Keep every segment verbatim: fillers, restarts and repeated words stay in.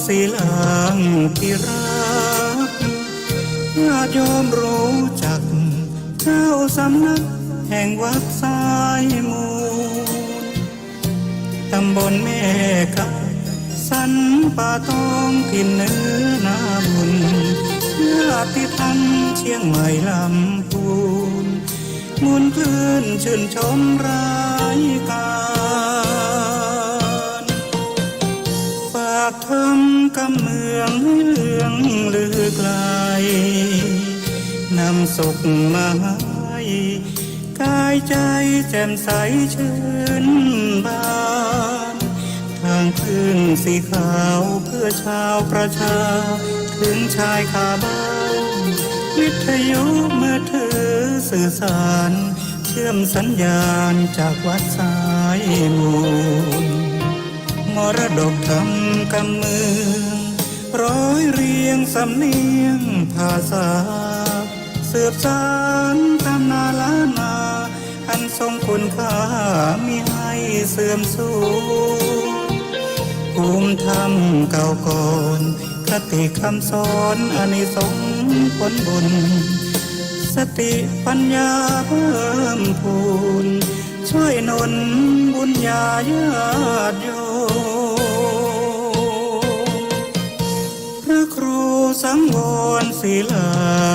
ศิลางค์ที่รัก ญาติโยมรู้จักเจ้าสำนักแห่งวัดสายมูล ตำบลแม่กา สันป่าตอง ถิ่นเหนือนาบุญ ญาติธรรมเชียงใหม่ลำพูน มูลคลื่นชื่นชมรายการ ฝากธรรมกำเมืองให้เลื่องลือไกล นำสุขมาให้ กายใจแจ่มใสชื่นบาน ทางคลื่นสีขาวเพื่อชาวประชา ถึงชายคาบ้าน วิทยุมือถือสื่อสาร เชื่อมสัญญาณจากวัดสายมูล มรดกธรรมกำเมือง ร้อยเรียงสำเนียงภาษา สืบสานตำนานล้านนา อันทรงคุณค่ามิให้เสื่อมสูญ ภูมิธรรมเก่าก่อน คติคำสอนอานิสงส์ผลบุญ สติปัญญาเพิ่มพูน ช่วยหนุนบุญญาญาติโยม พระครูสังวรศิลา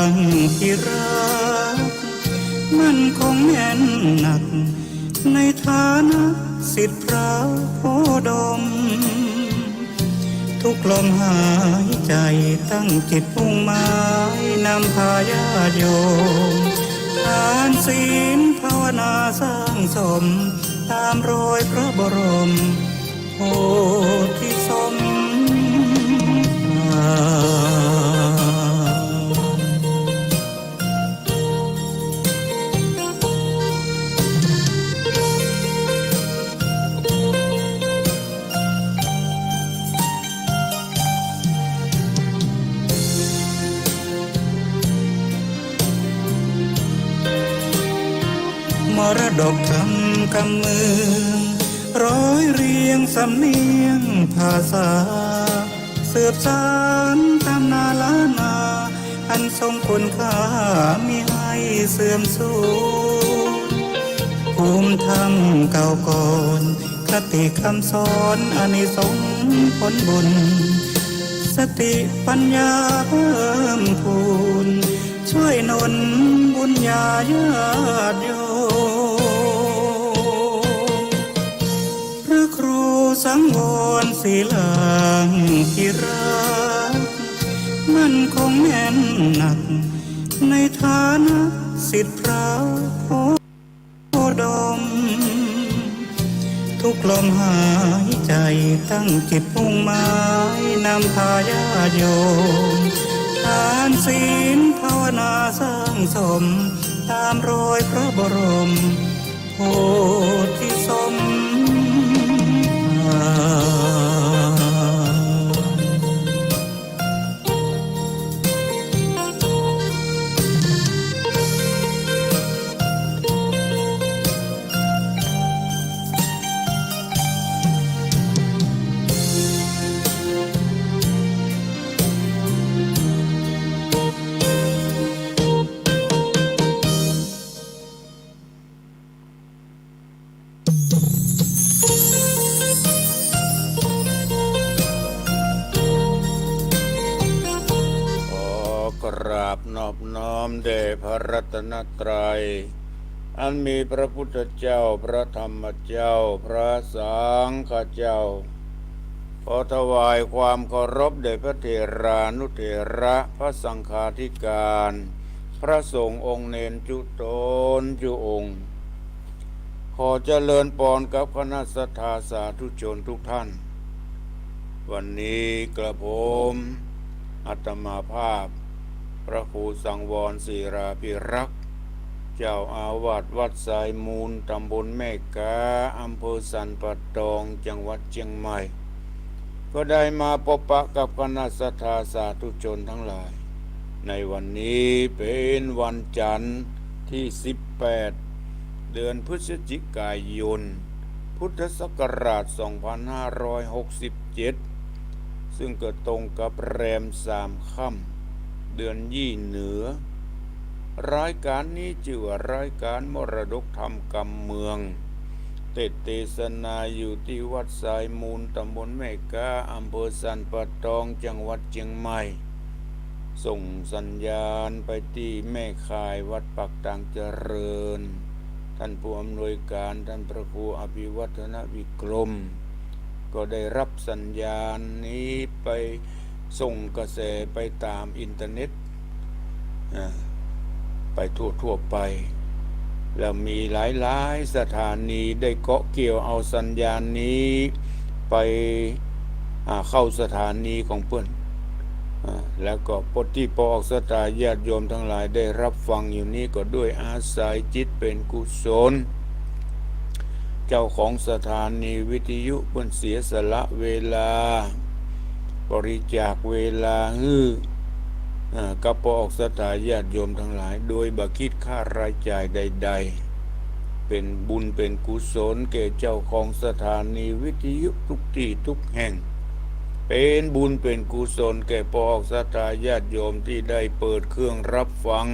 งค์ที่รัก มั่นคงแน่นหนัก ในฐานะศิษย์พระโคดม ทุกลมหายใจตั้งจิตมุ่งหมาย นำพาญาติโยม ทานศีลภาวนาสร้างสม ตามรอยพระบรม โพธิสมภาร มรดกธรรมกำเมือง ร้อยเรียงสำเนียงภาษา สืบสานตำนานล้านนา อันทรงคุณค่ามิให้เสื่อมสูญ ภูมิธรรมเก่าก่อน คติคำสอนอานิสงส์ผลบุญ สติปัญญาเพิ่มพูน ช่วยหนุนบุญญาญาติโยม พระครูสังวรศิลางค์ที่รัก มั่นคงแน่นหนัก ในฐานะศิษย์พระโคดม ทุกลมหายใจตั้งจิตมุ่งหมาย นำพาญาติโยม ทานศีลภาวนาสร้างสม ตามรอยพระบรม โพธิสมภาร ขอกราบนอบน้อมแด่พระรัตนตรัย อันมีพระพุทธเจ้า พระธรรมเจ้า พระสังฆเจ้า ขอถวายความเคารพแด่พระเถรานุเถระ พระสังฆาธิการ พระสงฆ์องค์เณรจุ๊ต๋นจุ๊องค์ ขอเจริญปอนกับคณะศรัทธาสาธุชนทุกท่าน วันนี้กระผมอาตมาภาพ พระครูสังวรศิลาภิรักษ์ เจ้าอาวาสวัดสายมูล ตำบลแม่กา อำเภอสันป่าตอง จังหวัดเชียงใหม่ ก็ได้มาปะปะกับคณะศรัทธาสาธุชนทั้งหลาย ในวันนี้เป๋นวันจันทร์ตี้สิบแปด เดือนพฤศจิกายน พุทธศักราชสองพันห้าร้อยหกสิบเจ็ด ซึ่งก็ตรงกับแรมสามค่ำ เดือนยี่เหนือ รายก๋านนี้จื้อว่ารายก๋านมรดกธรรมกำเมือง เตสน์เตสนาอยู่ตี้วัดทรายมูล ตำบลแม่ก๊า อำเภอสันป่าตอง จังหวัดเจียงใหม่ ส่งสัญญาณไปตี้แม่ข่ายวัดปากตางเจริญ ท่านผู้อำนวยก๋าน ท่านพระครูอภิวัฒนวิกรม ก็ได้ฮับสัญญาณนี้ไปส่งกระแสไปต๋ามอินเทอร์เน็ต อ่า ไปทั่วๆ ไป แล้วมีหลายๆ สถานีได้เกาะเกี่ยวเอาสัญญาณนี้ไป อ่า เข้าสถานีของเปิ้น อ่า แล้วก็ปอตี้ปอออกศรัทธาญาติโยมทั้งหลายได้ฮับฟังอยู่นี้ก็ด้วยอาศัยจิตเป๋นกุศล เจ้าของสถานีวิทยุเปิ้นเสียสละเวลา บริจาคเวลาหื้อ อ่า กับปอออกศรัทธาญาติโยมทั้งหลาย โดยบ่คิดค่ารายจ่ายใดๆ เป๋นบุญเป๋นกุศลแก่เจ้าของสถานีวิทยุทุกตี้ทุกแห่ง เป๋นบุญเป๋นกุศลแก่ปอออกศรัทธาญาติโยมตี้ได้เปิดเครื่องฮับฟัง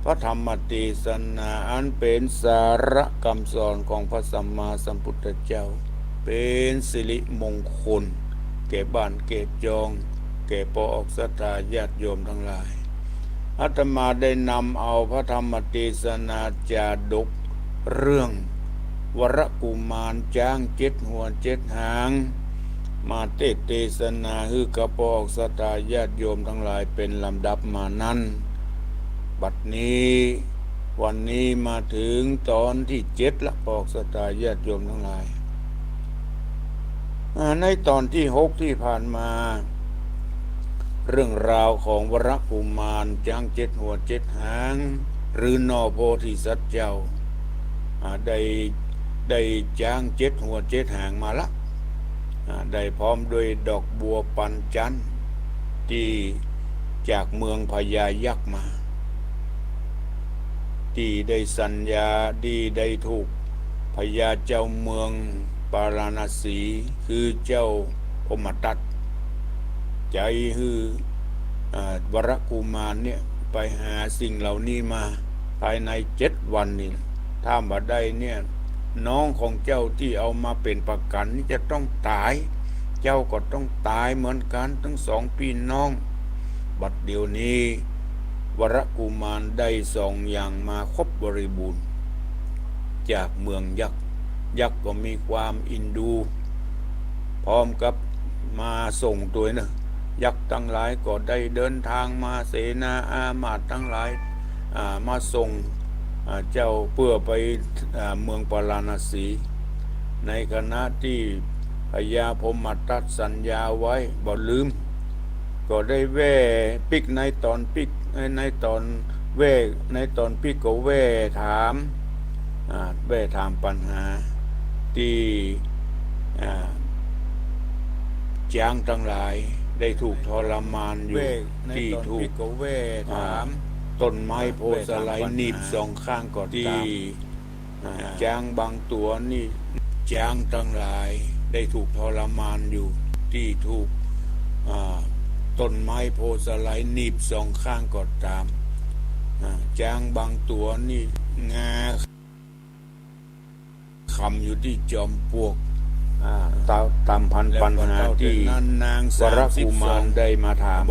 พระธรรมเตสนา อันเป๋นสาระกำสอนของพระสัมมาสัมพุทธเจ้า เป๋นสิริมงคลแก่บ้านแก่จอง แก่ปอออกศรัทธาญาติโยมทั้งหลาย อาตมาได้นำเอาพระธรรมเตสนาจาดกเรื่องวรกุมารจ๊างเจ็ดหัวเจ็ดหาง มาเตสน์เตสนาหื้อกับปอออกศรัทธาญาติโยมทั้งหลายเป๋นลำดับมานั้น บัดนี้ วันนี้มาเถิงต๋อนตี้เจ็ดละ ปอออกศรัทธาญาติโยมทั้งหลาย อ่า ในต๋อนตี้หกตี้ผ่านมา เรื่องราวของวรกุมารจ๊างเจ็ดหัวเจ็ดหาง หรือหน่อโพธิสัตว์เจ้า อ่า ได้ ได้จ๊างเจ็ดหัวเจ็ดหางมาละ อ่า ได้พร้อมด้วยดอกบัวปันจันทร์ ตี้จากเมืองพญายักษ์มา ตี้ได้สัญญา ตี้ได้ถูกพญาเจ้าเมืองปาราณสี คือเจ้าพรหมทัต ใจ๋หื้อ อ่า วรกุมารเนี่ยไปหาสิ่งเหล่านี้มาภายในเจ็ดวันนี่ ถ้าบ่ได้เนี่ย น้องของเจ้าตี้เอามาเป๋นประกั๋นนี่จะต้องต๋าย เจ้าก็ต้องต๋ายเหมือนกั๋นตึงสองปี้น้อง บัดเดี๋ยวนี้ วรกุมารได้สองอย่างมาครบบริบูรณ์ จากเมืองยักษ์ ยักษ์ก็มีความอินดู พร้อมกับมาส่งตวยเนาะ ยักษ์ตังหลายก็ได้เดินตางมา เสนาอามาตย์ตังหลาย อ่า มาส่ง อ่า เจ้าเปื้อไป อ่า เมืองปาราณสี ในขณะตี้พญาพรหมทัตสัญญาไว้บ่ลืม ก็ได้แว่ปิ๊กในต๋อนปิ๊ก ในต๋อนแว่ ในต๋อนปิ๊กก็แว่ถาม อ่า แว่ถามปัญหาตี้ อ่า จ๊างตังหลายได้ถูกทรมานอยู่ ตี้ถูก อ่า ต้นไม้โพธิ์สาลีหนีบสองข้างก็ต๋าม อ่า จ๊างบางตั๋วนี่ จ๊างตังหลายได้ถูกทรมานอยู่ ตี้ถูก อ่า ต้นไม้โพธิ์สาลีหนีบสองข้างก็ต๋าม อ่า จ๊างบางตั๋วนี่งา ขำอยู่ตี้จอมปลวก อ่า ต๋าม ต๋ามพันปัญหาตี้วรกุมารได้มาถาม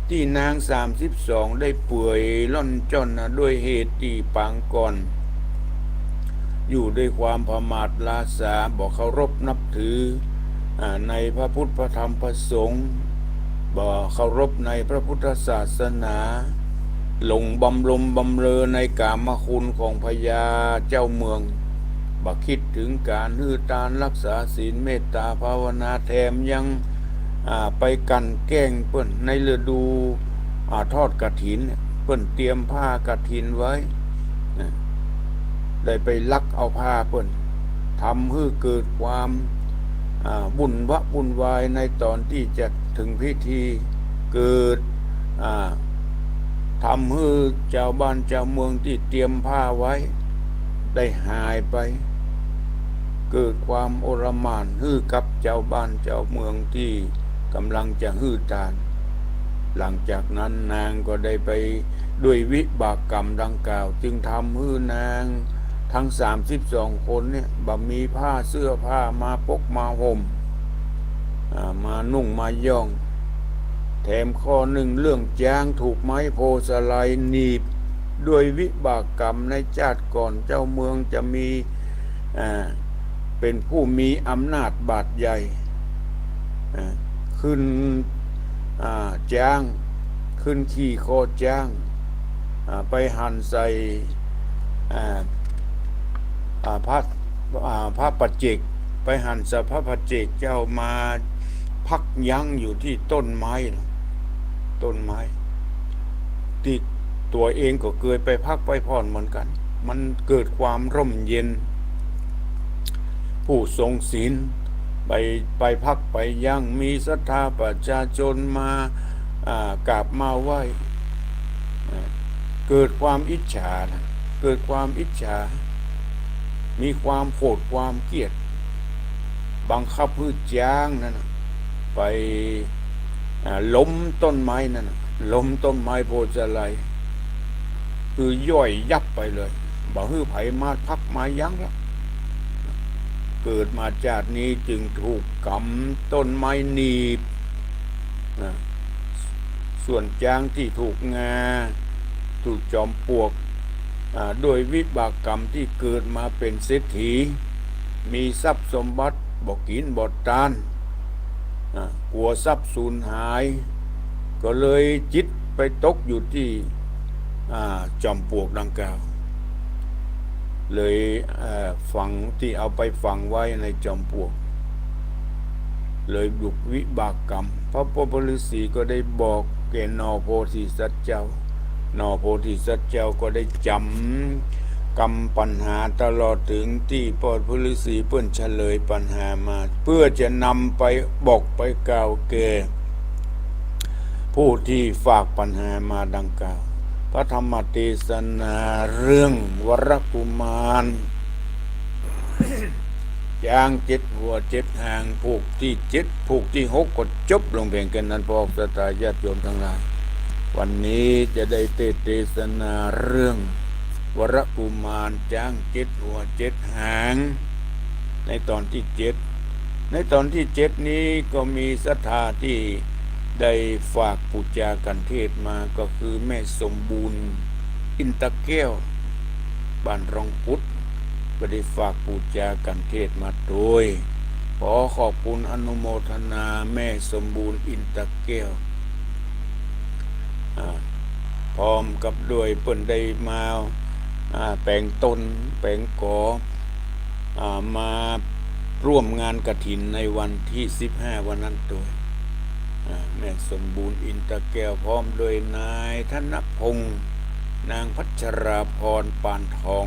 ตี้นางสามสิบสองได้เปื่อยร่อนจ้อนด้วยเหตุตี้ปางก่อน อยู่ด้วยความประมาทลาสา บ่เคารพนับถือ อ่า ในพระพุทธพระธรรมพระสงฆ์ บ่เคารพในพระพุทธศาสนา หลงบำรมบำเรอในกามคุณของพญาเจ้าเมือง บ่คิดเถิงก๋านหื้อตานรักษาศีลเมตตาภาวนา แถมยัง อ่า ไปกลั่นแกล้งเปิ้นในฤดู อ่า ทอดกฐินเนี่ย เปิ้นเตรียมผ้ากฐินไว้ นะ ได้ไปลักเอาผ้าเปิ้น ทำหื้อเกิดความ อ่า วุ่นวะวุ่นวายในต๋อนตี้จะเถิงพิธี เกิด อ่า ทำหื้อจาวบ้านจาวเมืองตี้เตรียมผ้าไว้ ได้หายไป เกิดความโอลหม่านหื้อกับจาวบ้านจาวเมืองตี้ กำลังจะหื้อตาน หลังจากนั้นนางก็ได้ไป ด้วยวิบากกรรมดังกล่าว จึงทำหื้อนางทั้งสามสิบสองคนเนี่ย บ่มีผ้าเสื้อผ้ามาปกมาห่ม อ่า มานุ่งมาย้อม แถมข้อหนึ่งเรื่องจ๊างถูกไม้โพธิ์สะไลหนีบ ด้วยวิบากกรรมในจาติก่อน เจ้าเมืองจะมี อ่า เป็นผู้มีอำนาจบาทใหญ่ อ่า ขึ้น อ่า จ๊าง ขึ้นขี่คอจ๊าง อ่า ไปหั่นใส่ อ่า อ่า พระ อ่า พระปัจเจก ไปหั่นใส่พระปัจเจกเจ้ามาพักยั้งอยู่ตี้ต้นไม้นะ ต้นไม้ ตี้ตั๋วเองก็เกยไปพักไปผ่อนเหมือนกั๋น มันเกิดความร่มเย็น ผู้ทรงศีลไป ไปพักไปยั้ง มีศรัทธาประชาชนมา อ่า กราบมาไหว้ อ่า เกิดความอิจฉานะ เกิดความอิจฉา มีความโกรธความเกลียด บังคับหื้อจ๊างนั้นน่ะ ไป อ่า ล้มต้นไม้นั้นน่ะ ล้มต้นไม้โพธิ์สะไล คือย่อยยับไปเลย บ่หื้อใผมาพักมายั้งละ เกิดมาจาตินี้จึงถูกกรรมต้นไม้หนีบ นะ ส่วนจ๊างตี้ถูกงา ถูกจอมปลวก อ่า ด้วยวิบากกรรมตี้เกิดมาเป๋นเศรษฐี มีทรัพย์สมบัติ บ่กิ๋นบ่ตาน อ่า กั๋วทรัพย์สูญหาย ก็เลยจิตไปตกอยู่ตี้ อ่า จอมปลวกดังกล่าว เลย เอ่อ ฝัง ตี้เอาไปฝังไว้ในจอมปลวก เลยถูกวิบากกรรม พระปุพพฤาษีก็ได้บอกแก่หน่อโพธิสัตว์เจ้า หน่อโพธิสัตว์เจ้าก็ได้จ๋ำกำปัญหาตลอดเถิงตี้ปุพพฤาษีเปิ้นเฉลยปัญหามา เปื้อจะนำไปบอกไปกล่าวแก่ผู้ตี้ฝากปัญหามาดังกล่าว พระธรรมเตสนาเรื่องวรกุมาร จ๊างเจ็ดหัวเจ็ดหาง ผูกตี้เจ็ด ผูกตี้หกก็จบลงเพียงแค่นั้น พวกศรัทธาญาติโยมตังหลาย วันนี้จะได้เตสน์เตสนาเรื่องวรกุมารจ๊างเจ็ดหัวเจ็ดหาง ในตอนตี้เจ็ด ในตอนตี้เจ็ดนี้ก็มีศรัทธาตี้ได้ฝากปู๋จาขันเทศมา ก็คือแม่สมบูรณ์ อินตะแก้ว บ้านร่องขุด ก็ได้ฝากปู๋จาขันเทศมาโตย ขอขอบคุณอนุโมทนาแม่สมบูรณ์ อินตะแก้ว อ่า พร้อมกับด้วยเปิ้นได้มา อ่า แป๋งต้น แป๋งก๋อ อ่า มาร่วมงานกฐินในวันตี้สิบห้าวันนั้นโตย อ่า แม่สมบูรณ์ อินตะแก้ว พร้อมด้วยนายธนพงษ์ นางพัชราพร ปานทอง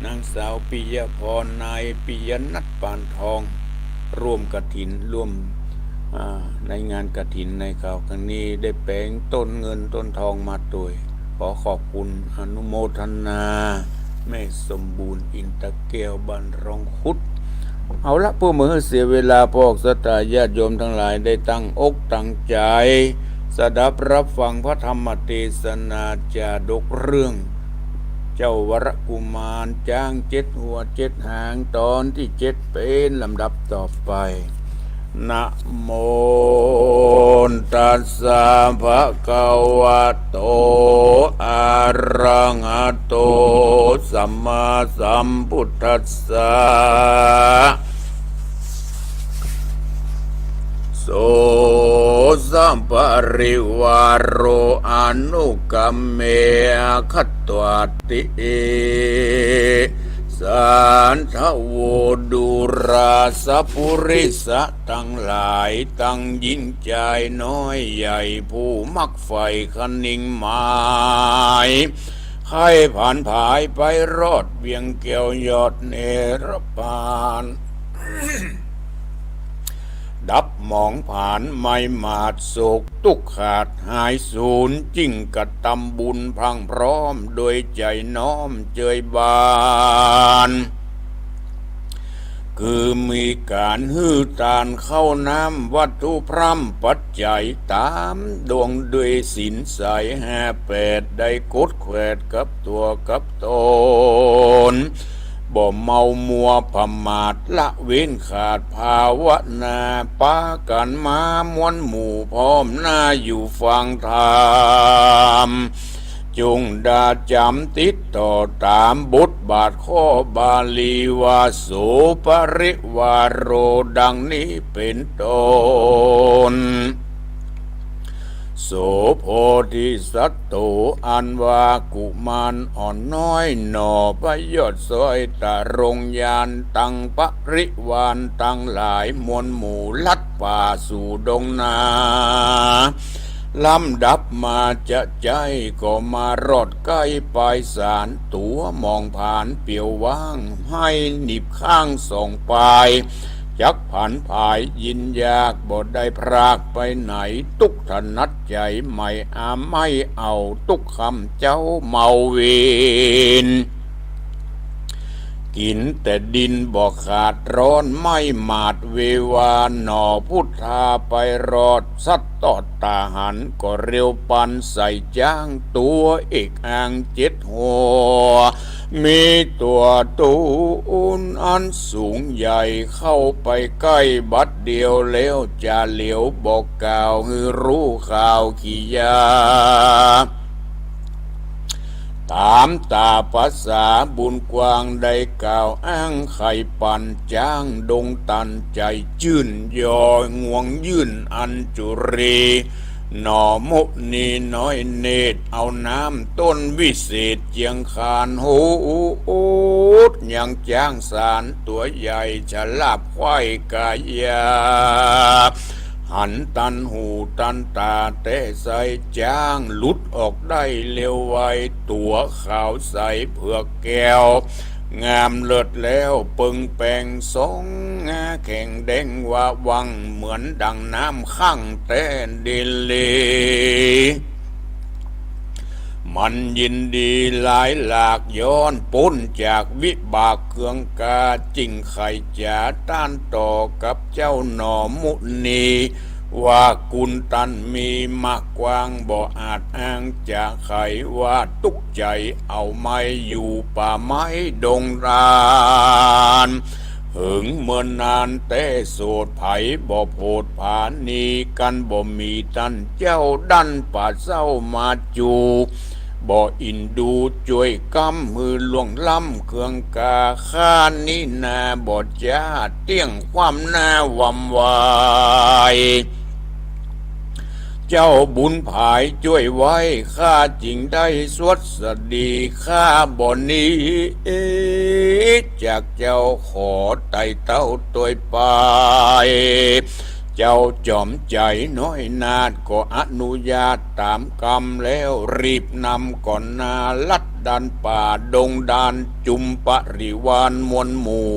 นางสาวปิยพร นายปิยนัท ปานทอง ร่วมกฐิน ร่วม อ่า ในงานกฐินในคราวครั้งนี้ ได้แป๋งต้นเงินต้นทองมาโตย ขอขอบคุณอนุโมทนา แม่สมบูรณ์ อินตะแก้ว บ้านร่องขุด เอาละ เปื้อบ่หื้อเสียเวลา พวกศรัทธาญาติโยมตังหลายได้ตั้งอกตั้งใจ๋ สดับฮับฟังพระธรรมเตสนาจาดกเรื่อง เจ้าวรกุมารจ๊างเจ็ดหัวเจ็ดหาง ตอนตี้เจ็ดเป๋นลำดับต่อไป นะโม ตัสสะ ภะคะวะโต อะระหะโต สัมมาสัมพุทธัสสะ โส สะ ปะริวาโร อะนุกัมเม อะคัตวาติ สาธะโว ดูราสะปุริสะตังหลาย ตังหญิงจายน้อยใหญ่ ผู้มักใฝ่คะนิงหมาย ใค่ผานผายไปรอดเวียงแก้วยอดเนรพาน ดับหมองผานไม้หมาดโศก ตุ๊กข์ขาดหายสูญ จิ่งกระตำบุญพรั่งพร้อม โดยใจ๋น้อมเจยบาน คือมีก๋านหื้อตานข้าวน้ำวัตถุพร่ำปัจจัยต๋ามดวงด้วยศีลใสห้าแปด ได้ขดแขวดกับตั๋วกับต๋น บ่เมามัวประมาทละเว้นขาดภาวนา ปากั๋นมาม้วนหมู่พร้อมหน้าอยู่ฟังธรรม จุ่งดาจ๋ำติดต่อต๋ามบทบาทข้อบาลีว่า โสปริวาโร ดังนี้เป๋นต้น โส โพธิสัตโต อันว่ากุมารอ่อนน้อยหน่อ พยอดสร้อยตรงญาณ ตังปริวารตังหลายมวลหมู่ลัดป่าสู่ดงนา ลำดับมาจะใจ้ก็มารอดใก้ปายสาร ตั๋วหมองผานเปียวว้าง ไห้หนิบข้างสองปาย จักผันผายยินยากบ่ได้พรากไปไหน ตุ๊กถนัดใจ๋ไหมอาไม่เอา ตุ๊กคำเจ้าเมาเวร กิ๋นแต่ดินบ่ขาดร้อน ไม่หมาดเววาหน่อ พุทธาไปรอดสัตตอดตาหัน ก็เร็วปันใส่จ๊าง ตั๋วเอกอางเจ็ดหัว มีตั๋วตูนอันสูงใหญ่ เข้าไปใก้บัดเดียวแล้ว จะเหลียวบอกกล่าวหื้อฮู้ข่าวขี้ยา ต๋ามต๋าภาษาบุญกว้างได้กล่าวอ้างไขปั๋น จ๊างดงตันใจ๋จื้น ยองวงยื่นอัญจุรี หน่อมุนีน้อยเนตร เอาน้ำต้นวิเศษเจียงคาน โหดยังจ๊างสารตั๋วใหญ่ ฉลาบไขว่กายา หันตันหูตันต๋าแต๊ใส่ จ๊างหลุดออกได้เร็วไว ตั๋วขาวใสเผือกแก้ว งามเลิศแล้วเปิงแปง ส่องแข็งแดงวาวัง เหมือนดั่งน้ำขั่งแต๊ดีหลี มันยินดีหลายหลาก ย้อนป๊นจากวิบากเคืองกา จึ่งใค่จ๋าต้านต่อกับเจ้าหน่อมุนี ว่ากุณตันมีมากกว้าง บ่อาจอ้างจะไข ว่าตุ๊กใจ๋ เอาไม้อยู่ป่าไม้ดงดาน เหิงเมินนานแต๊โสด ใผบ่โผดผานี กันบ่มีตันเจ้าดันป่าเศร้ามาจู บ่อินดูจ้วยกำหื้อล่วงล้ำเคืองกา ข้านี้นาบ่จ้าเตี้ยงความหน้าหว่ำไหว เจ้าบุญผายจ้วยไว้ ข้าจึงได้สวัสดี ข้าบ่หนีจากเจ้า ขอไต่เต้าตวยไป เจ้าจ๋อมใจ๋น้อยนาถก็อนุญาตต๋ามกำแล้ว รีบนำก่อนนาลัดดันป่าดงดาน จุมปริวารมวลหมู่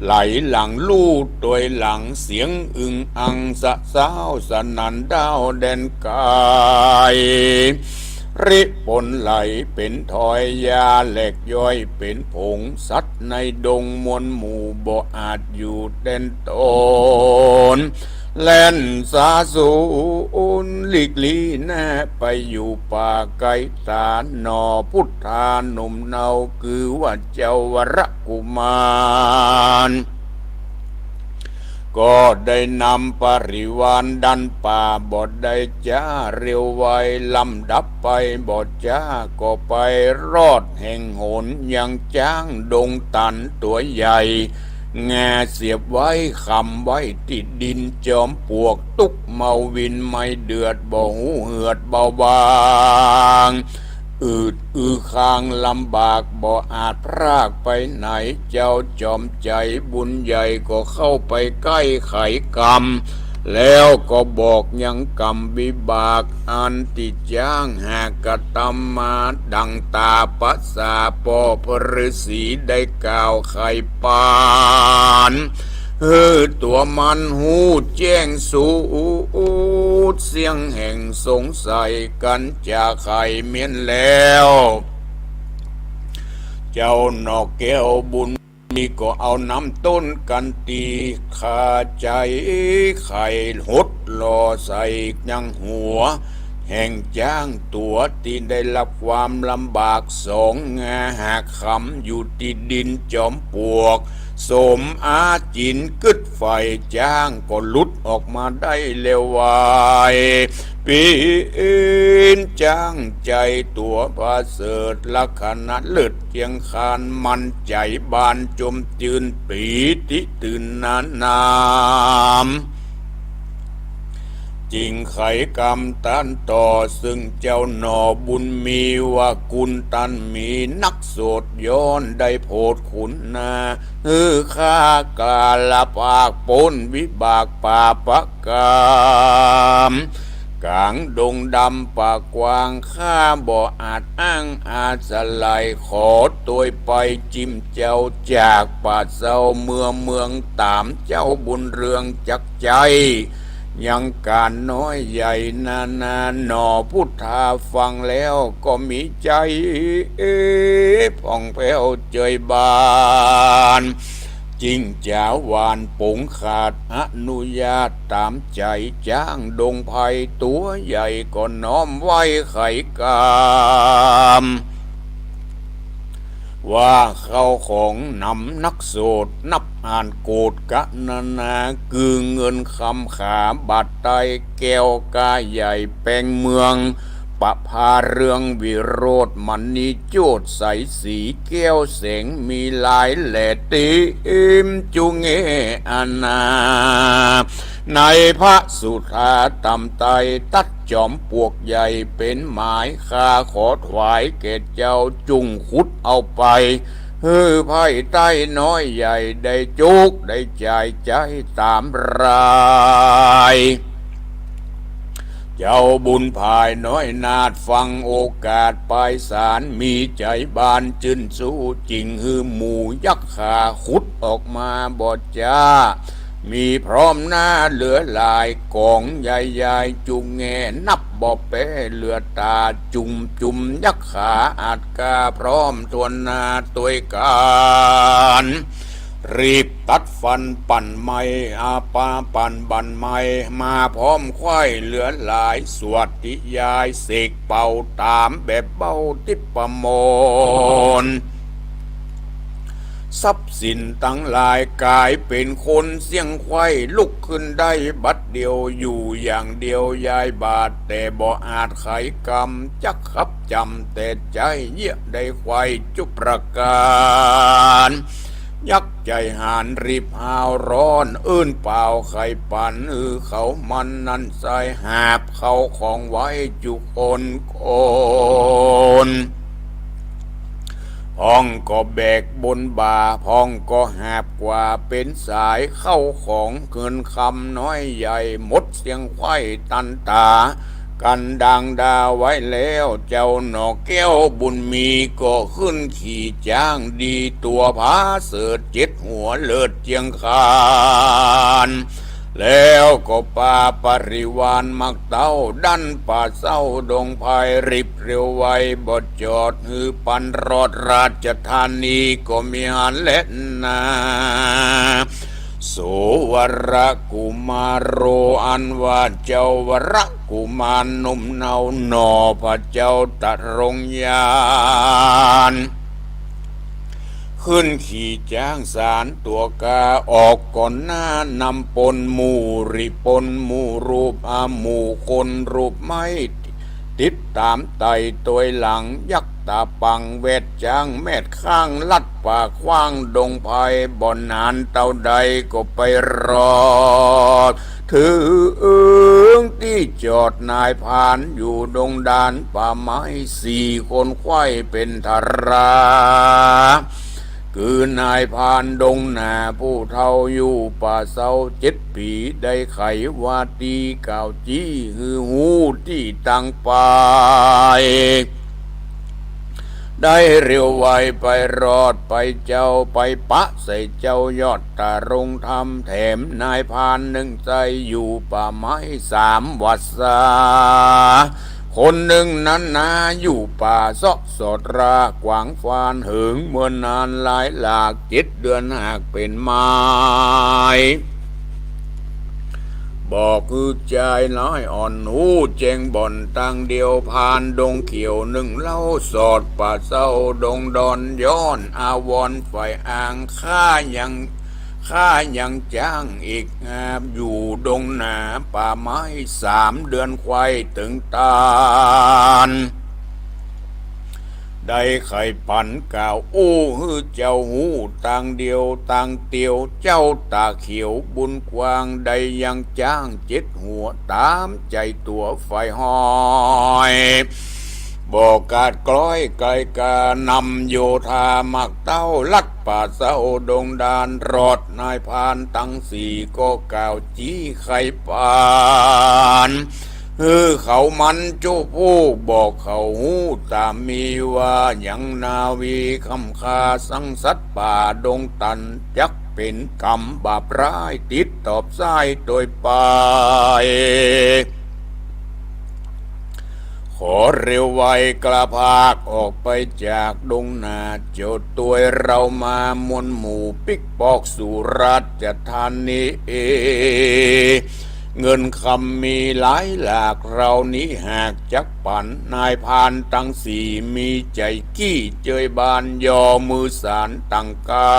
ไหลหลังลู่ตวยหลัง เสียงอึงอังสะซ้าวสนั่นด้าวแดนไกล ริปนไหลเป๋นทอย ยาแหลกย่อยเป๋นผง สัตว์ในดงมวลหมู่ บ่อาจอยู่แดนต๋น แล่นสาสูญหลีกลี้หน้าไปอยู่ป่าไกลต๋า หน่อพุทธาหนุ่มเนา คือว่าเจ้าวรกุมาร ก็ได้นำปริวารดันป่าบ่ได้จ้า เร็วไวลำดับไปบ่จ้า ก็ไปรอดแห่งหนยังจ๊างดงตันตั๋วใหญ่ แง่เสียบไว้คำไว้ตี้ดิน จอมปวกตุ๊กเมาวิน ไม่เดือดบ่ฮู้เหือดเบาบาง อืดอือคางลำบาก บ่อาจพรากไปไหน เจ้าจ๋อมใจ๋บุญใหญ่ก็เข้าไปใก้ไขกำ แล้วก็บอกยังกำวิบาก อันตี้จ๊างหากกระตำมา ดั่งต๋าภาษาป้อพระฤๅษีได้กล่าวไขปั๋น หื้อตั๋วมันฮู้แจ้งสูตร เสี้ยงแห่งสงสัยกั๋นจะไขเมี้ยนแล้ว เจ้าหน่อแก้วบุญ นี่ก็เอานำต้นกั๋นตี้ ฆ่าใจ๋ไข่หดหล่อใส่ยังหัว แห่งจ๊างตั๋วตี้ได้ฮับความลำบากสองงา หากขำอยู่ตี้ดินจ๋อมปลวก สมอาจิ๋นกึ๊ดใฝ่ จ๊างก็หลุดออกมาได้แล้ววาย เป๋นจ๊างใจ๋ตั๋วประเสริฐ ลักษณะเลิศเจียงคาน หมั่นใจ๋บานจมจืน ปีติตื่นหนาหนาม จึงไขกำต้านต่อ ซึ่งเจ้าหน่อบุญมีว่า กุณต้านมีนักโสด ย้อนได้โผดขุนนา หื้อข้ากล้าละปากป๊นวิบากปาปะกรรม ก๋างดงดำป่ากว้าง ข้าบ่อาจอ้างอาศัย ขอตวยไปจิมเจ้า จากป่าเซาเมืองเมือง ต๋ามเจ้าบุญเรืองจักใจ๋ ยังก๋านน้อยใหญ่นานา หน่อพุทธาฟังแล้วก็มีใจ๋ผ่องแผ้วเจยบาน จึงจ๋าหว่านป๋งขาดอนุญาตต๋ามใจ๋จ๊างดงไพรตั๋วใหญ่ ก็น้อมไหว้ไขกำ ว่าเข้าของนำนักโสด นับอ่านโกฏกะนานา คือเงินคำขาบาทไตร แก้วก้าใหญ่แปงเมือง ประภาเรืองวิโรจน์มณีโจทย์ใสสี แก้วแสงมีลายแหล่ เต๋มจุแง่อาณา ในพระสุธาต๋ามไตร ตั๊ดจ๋อมปลวกใหญ่เป๋นหมาย ข้าขอถวายแก่เจ้า จุ่งขุดเอาไป หื้อไพร่ใต้น้อยใหญ่ ได้จุกได้จ่ายใจ๊ต๋ามราย เจ้าบุญภายน้อยนาฏ ฟังโอกาสปายสาร มีใจ๋บานจื้นสู้ จึงหื้อหมู่ยักขาขุดออกมาบ่จ้า มีพร้อมหน้าเหลือหลาย ก๋องใหญ่ๆ จุแง่นับบ่แป๊ เหลือต๋าจุ่มจุ่ม ยักขาอาจกล้า พร้อมถ้วนหน้าตวยก๋าน รีบตัดฟันปั่นไม้ อาปาปั่นบั่นไม้ มาพร้อมไขว้เหลือหลาย สวดติยายเสกเป่าต๋ามแบบเบ้าทิพย์ประมน ทรัพย์สินตังหลายก๋ายเป๋นคนเสี้ยงไขว้ ลุกขึ้นได้บัดเดียว อยู่อย่างเดียวยายบาท แต่บ่อาจไขกำ จักขับจ๋ำแต่ใจ๊ เยียะได้ไขว้จุประก๋าน ยักษ์ใจ๋หาญรีบฮาวร้อน เอิ้นป่าวไขปั่น หื้อเขามันนั้นใส่ หาบเข้าของไว้จุคนคน พ่องก็แบกบนบ่า พ่องก็หาบกว่าเป๋นสาย เข้าของเงินคำน้อยใหญ่ หมดเสี้ยงไขว้ตันต๋า กันดางดาไว้แล้ว เจ้าหน่อแก้วบุญมี ก็ขึ้นขี่จ๊างดีตั๋วผาเสริฐเจ็ดหัวเลิศเจียงคาน แล้วก็ปาปริวารมักเต้า ดั้นป่าเศร้าดงไพร รีบเร็วไวบ่จอด หื้อปันรอดราชธานีก็มีหั้นแลนา โสวรกุมารโร อันว่าเจ้าวรกุมารหนุ่มเนาหน่อ พระเจ้าตรงญาณ ขึ้นขี่จ๊างสารตั๋วกา ออกก่อนหน้านำปนหมู่ ริปนหมู่รูปอาหมู่คน รูปไม้ติดต๋ามไต่ตวยหลัง ยักษ์ต๋าปังแวดจ๊าง แมดข้างลัดป่าขว้างดงไพร บ่นานเต้าใดก็ไปรอด เถิงตี้จอดนายพรานอยู่ดงดานป่าไม้ สี่คนไขว้เป๋นทารา คือนายพรานดงหนาผู้เฒ่า อยู่ป่าเซาเจ็ดปี๋ ได้ไขวาตี๋กล่าวจี้ หื้อฮู้ตี้ตังไป ได้เร็วไวไปรอด ไปเจ้าไปปะใส่เจ้ายอดตรงธรรม แถมนายพรานนึ่งใส่อยู่ป่าไม้สามวรรษา คนนึ่งนั้นนาอยู่ป่าเซาะสอดรากขวางฟานเหิงเมินนานหลายหลากเจ็ดเดือนหากเป๋นไม้ บอกคือจายน้อยอ่อนฮู้แจ้งบ่อนตางเดียวผ่านดงเขียวนึ่งเล่าสอดป่าเศร้าดงดอนย้อนอาวรณ์ฝ่ายอ่างข้ายัง ข้ายังจ้างเอกหาบอยู่ดงหนาป่าไม้สามเดือนไขว่เถิงตาน ได้ใค่ปันกล่าวอู้หื้อเจ้าฮู้ตางเดียวตางเตียวเจ้าต๋าเขียวบุญกว้างได้ยังจ้างเจ็ดหัวต๋ามใจ๋ตั๋วฝ่ายฮ้อย บ่ขาดคล้อยไกลกานำโยธามักเต้าลัดป่าเศร้าดงดานรอดนายพรานตังสี่ก็กล่าวจี้ใค่ปาน หื้อเขามันจุผู้บอกเขาฮู้ต๋ามมีว่ายังนาวีคำคาสังสัตว์ป่าดงตันจักเป๋นกรรมบาปร้ายติดตอบซ้ายโตยไป ขอเร็วไวกล้าพากออกไปจากดงหนาเจ้าตวยเรามามวลหมู่ปิ๊กปอกสู่ราชธานี เงินคำมีหลายหลากเรานี้หากจักปันนายพรานตังสี่มีใจ๋กี้เจยบานยอมือสานตังเก้า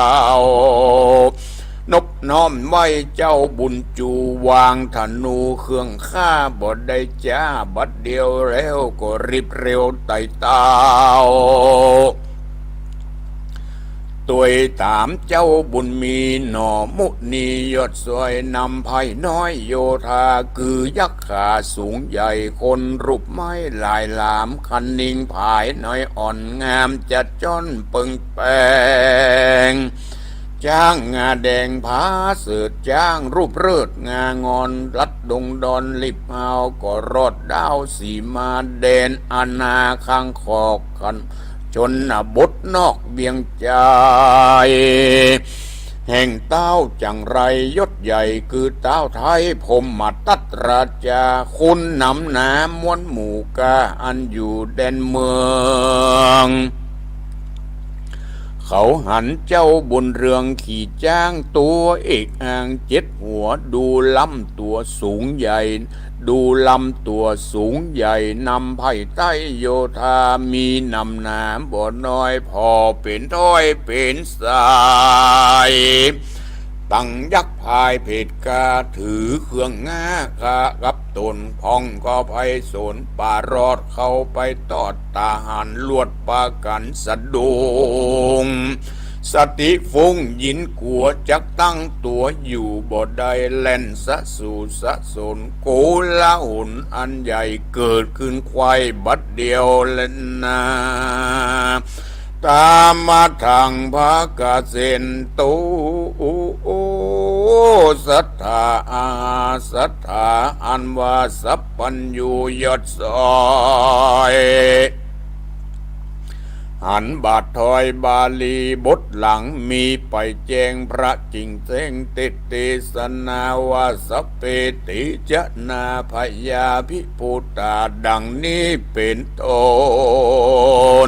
นบน้อมไหว้เจ้าบุญจูวางธนูเครื่องฆ่าบ่ได้จ้าบัดเดียวแล้วก็รีบเร็วไต่เต้า ตวยต๋ามเจ้าบุญมีหน่อมุนียอดซอยนำไพร่น้อยโยธาคือยักษ์ขาสูงใหญ่คนรูปไม้หลายหลามคันนิงผายน้อยอ่อนงามจัดจ้อนเปิงแปง จ้างงาแดงผาเสิร์ชจ้างรูปเริศงางอนลัดดงดอนลิบฮาวก็รอดด้าวสีมาแดนอาณาคังขอกกันชนบทนอกเวียงจาย แห่งเต้าจังไรยศใหญ่คือเต้าไทยพรหมทัตราชาคุณนำหนามวลหมู่กาอันอยู่แดนเมือง เขาหันเจ้าบุญเรืองขี่จ้างตั๋วเอกอ่างเจ็ดหัวดูลำตั๋วสูงใหญ่ ดูลำตั๋วสูงใหญ่นำไพร่ใต้โยธามีนำหนามบ่น้อยผ่อเป๋นถ้อยเป๋นสาย ตังยักษ์พายเผดกาถือเครื่องง้าคากับตนพ่องก็ไพศาลป่ารอดเข้าไปตอดตาหันลวดปากั๋นสะดุ้ง สติฟุ้งยินกั๋วจักตั้งตั๋วอยู่บ่ได้แล่นสะสู่สะสนโกลาหลอันใหญ่เกิดขึ้นไขว่บัดเดียวแลนา ตามะทังภะคะเสนตุ สัตถาอาหาสัตถาอันว่าสัพพัญญูยอดซอย หันบาทถ้อยบาลีบทหลังมีไปแจ้งพระจิ่งแจ้งเตสเตสนาว่าสัพเพติจะนาพยาภิภูตาดังนี้เป๋นต้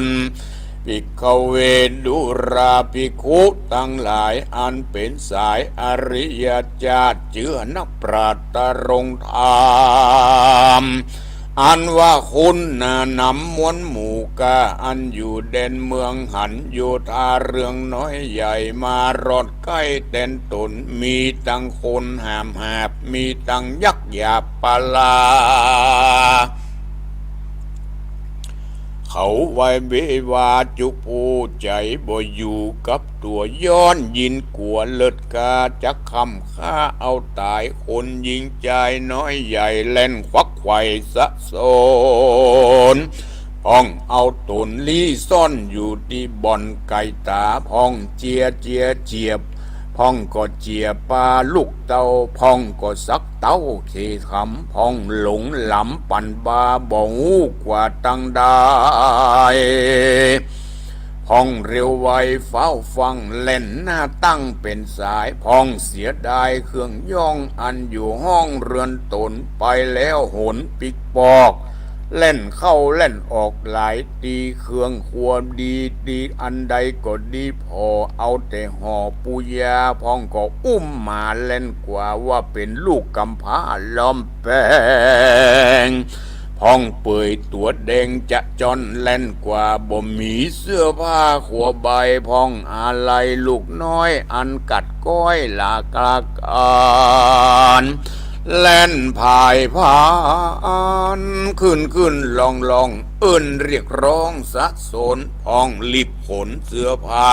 น ภิกขเว ดูราภิกขุตังหลายอันเป๋นสายอริยจาติเจื้อนักปราชญ์ตรงธรรม อันว่าคุณนำมวลหมู่กาอันอยู่แดนเมืองหันโยธาเรืองน้อยใหญ่มารอดใก้แดนตนมีตังคนหามหาบมีตังยักษ์หยาบปลา เขาไหว้เววาจุผู้ใจ๋บ่อยู่กับตั๋วย้อนยินกั๋วเลิศกาจักคำฆ่าเอาต๋ายคนยิงจายน้อยใหญ่แล่นขวักไขว่สะสน พ่องเอาต๋นลี้ซ่อนอยู่ตี้บ่อนไก๋ต๋า พ่องเจียเจียเจียบ พ่องก็เจียปาลูกเต้า พ่องก็สักเต้าเขขำ พ่องหลงหลำปันบาบ่ฮู้กว่าตังใด พ่องเร็วไวฟ้าวฟั่งแล่นหน้าตั้งเป๋นสาย พ่องเสียดายเครื่องย้องอันอยู่ห้องเฮือนตนไปแล้วหนปิ๊กปอก แล่นเข้าแล่นออกหลายตี้ เครื่องครัวดีตี้ อันใดก็ดีผ่อ เอาแต่ห่อปูยา พ่องก็อุ้มหมาแล่นกว่า ว่าเป๋นลูกกำพร้าล้อมแปง พ่องเปื่อยตั๋วแดงจะจ้อนแล่นกว่า บ่มีเสื้อผ้าขัวใบ พ่องอาลัยลูกน้อยอันกัดก๊อยลากลาการ แล่นผ่ายผ่าน ขึ้นขึ้นลงลง เอิ้นเรียกร้องสะสน พ่องรีบขนเสื้อผ้า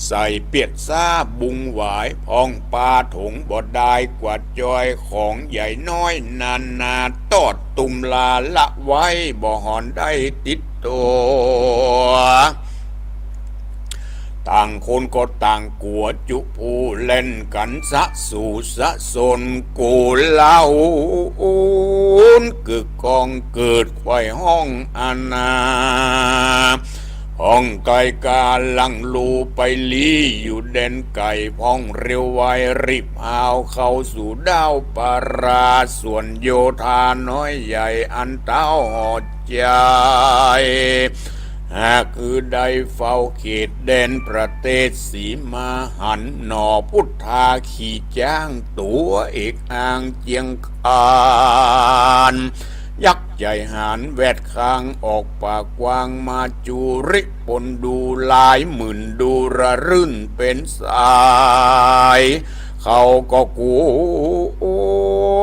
ใส่เปียดซ้าบุงหวาย พ่องปาถงบ่ดายกว่าจอย ของใหญ่น้อยนานา ตอดตุมลาละไว้ บ่หอนได้ติดตั๋ว ต่างคนก็ต่างกั๋วจุผู้ แล่นกั๋นสะสู่สะสน โกลาหลกึกก้อง เกิดไขว่ห้องอาณา พ่องไกลก๋าลังลูไปลี้ อยู่แดนไก๋ พ่องเร็วไวรีบหาวเข้าสู่ด้าวปารา ส่วนโยธาน้อยใหญ่อันเต้าห่อใจ๋ หากคือได้เฝ้าเขตแดนประเทศสีมาหัน หน่อพุทธาขี่จ๊างตั๋วเอกอางเจียงคาน ยักษ์ใหญ่หาญแวดข้างออกปากกว้าง มาจุริปนดูหลายหมื่นดูระรื่นเป๋นสาย เขาก็กั๋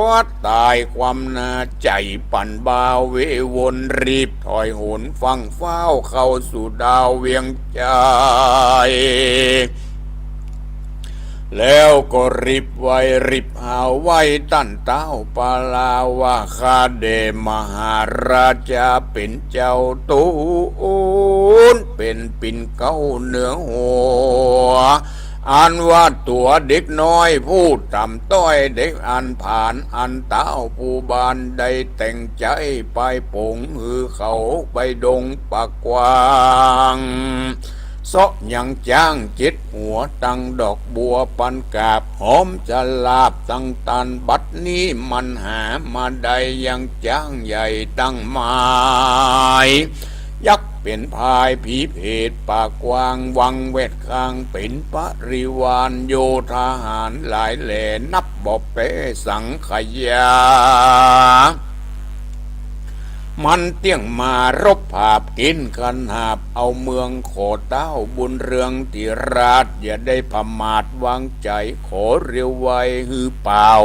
วต๋ายความนาใจ๋ ปั่นบ่าเววนรีบถอยหนฟั่งฟ้าวเข้าสู่ด้าวเวียงใจ๋ แล้วก็รีบไวรีบหาวไว้ต้านเต้าปารา ว่าข้าแด่มหาราชาเป๋นเจ้าตูน เป๋นปิ่นเกล้าเหนือหัว อันว่าตั๋วเด็กน้อยผู้ต่ำต้อยเด็กอันผาน อันเต้าผู้บานได้แต่งใจ๋ไปป๋ง หื้อเขาไปดงปากกว้าง เซาะยังจ๊างเจ็ดหัว ตั้งดอกบัวปันกาบ หอมจะหลาบตั้งตัน บัดนี้มันหามาได้ยังจ๊างใหญ่ตั้งมาย ยักษ์เป๋นพายผีเผตปากกว้าง วังแวดข้างเป๋นปริวาร โยธาหารหลายแหล่นับบ่แป๊สังขยา มันเตี้ยงมารบผาบกิ๋นขนาบเอาเมือง ขอเต้าบุญเรืองติราช อย่าได้ผมาทวางใจ๋ ขอเร็วไวหื้อป่าว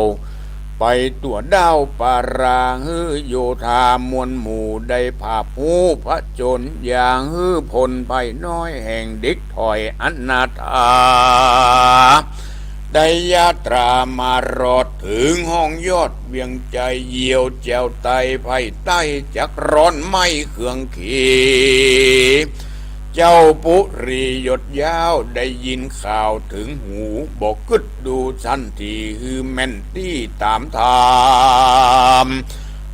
ไปตั๋วด้าวปารา หื้อโยธามวลหมู่ได้ผาบฮู้ผจญ อย่าหื้อพลภัยน้อยแห่งเด็กถ่อยอนาถา ได้ยาตรามารอดเถิงห้องยอดเวียงใจ๋ เหยี่ยวแจ่วไตไพร่ใต้จักร้อนไหม้เคืองเข เจ้าปุรียศยาวได้ยินข่าวเถิงหู บ่กึ๊ดดูสันที หื้อแม่นตี้ต๋ามธรรม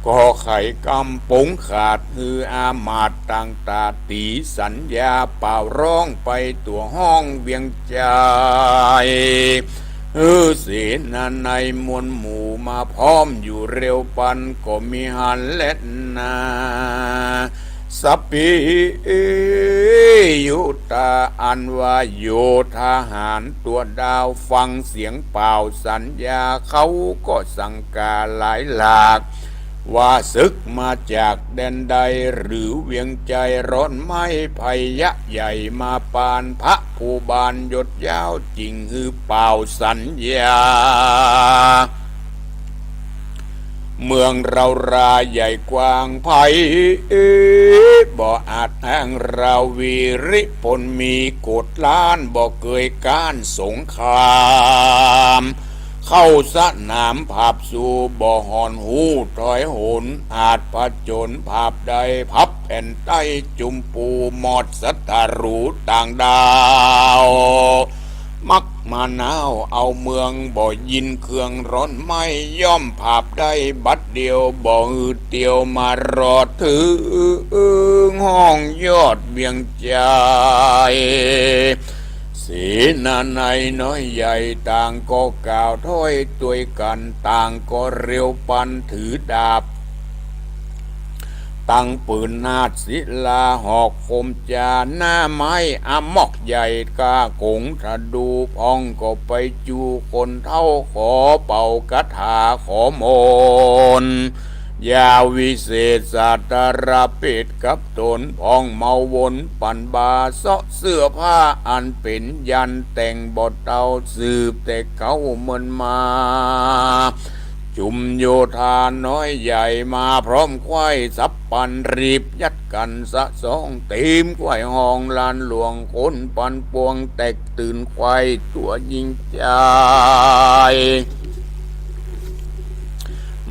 ก็ไขกำป๋งขาด หื้ออามาตย์ต่างต๋าตี๋ สัญญาเป่าร้องไปตั๋วห้องเวียงใจ๋ หื้อเสนานัยมวลหมู่มาพร้อมอยู่เร็วปัน ก็มีหันแลนา สพพียุตา อันว่าโยธาหารตั๋วด้าว ฟังเสียงเป่าสัญญา เขาก็สังก๋าหลายหลาก ว่าศึกมาจากแดนใด หรือเวียงใจ๋ร้อนไหม้ภัยยะใหญ่ มาปานพระผู้บานยศยาว จึงหื้อเป่าสัญญา เมืองเราราใหญ่กว้างไพ บ่อาจห้ามเรา วีริพลมีโกฏล้าน บ่เกยก๊านสงคราม เข้าสนามผาบสู้ บ่หอนฮู้ถอยหน อาจผจญผาบได้ พับแผ่นใต้จุมปู หมดศัตรูต่างด้าว มักมานาวเอาเมือง บ่ยินเครื่องร้อนไหม้ ย่อมผาบได้บัดเดียว บ่หื้อเตียวมารอดเถิงห้องยอดเวียงใจ๋ เสนานัยน้อยใหญ่ต่างก็กล่าวถ้อยตวยกั๋น ต่างก็เร็วปันถือดาบ ตังปืนนาฏศิลาหอกคมจ๋า หน้าไม้อมอกใหญ่ก้าก๋งทะดู พ่องก็ไปจู๋คนเฒ่า ขอเป่าคาถาขอมนต์ ยาวิเศษสาตราเปตกับต๋น พ่องเมาวนปั่นบา เซาะเสื้อผ้าอันเป๋นยันต์ แต่งบ่เตา สืบแต่เก๊าเมินมา จุมโยธาน้อยใหญ่มาพร้อมขว้าย สับปั่นรีบยัดกั๋นสะสอง เตรียมขว้ายห้องลานหลวง คนปั่นปวงแตกตื่น ขว้ายตั๋วยิงใจ๋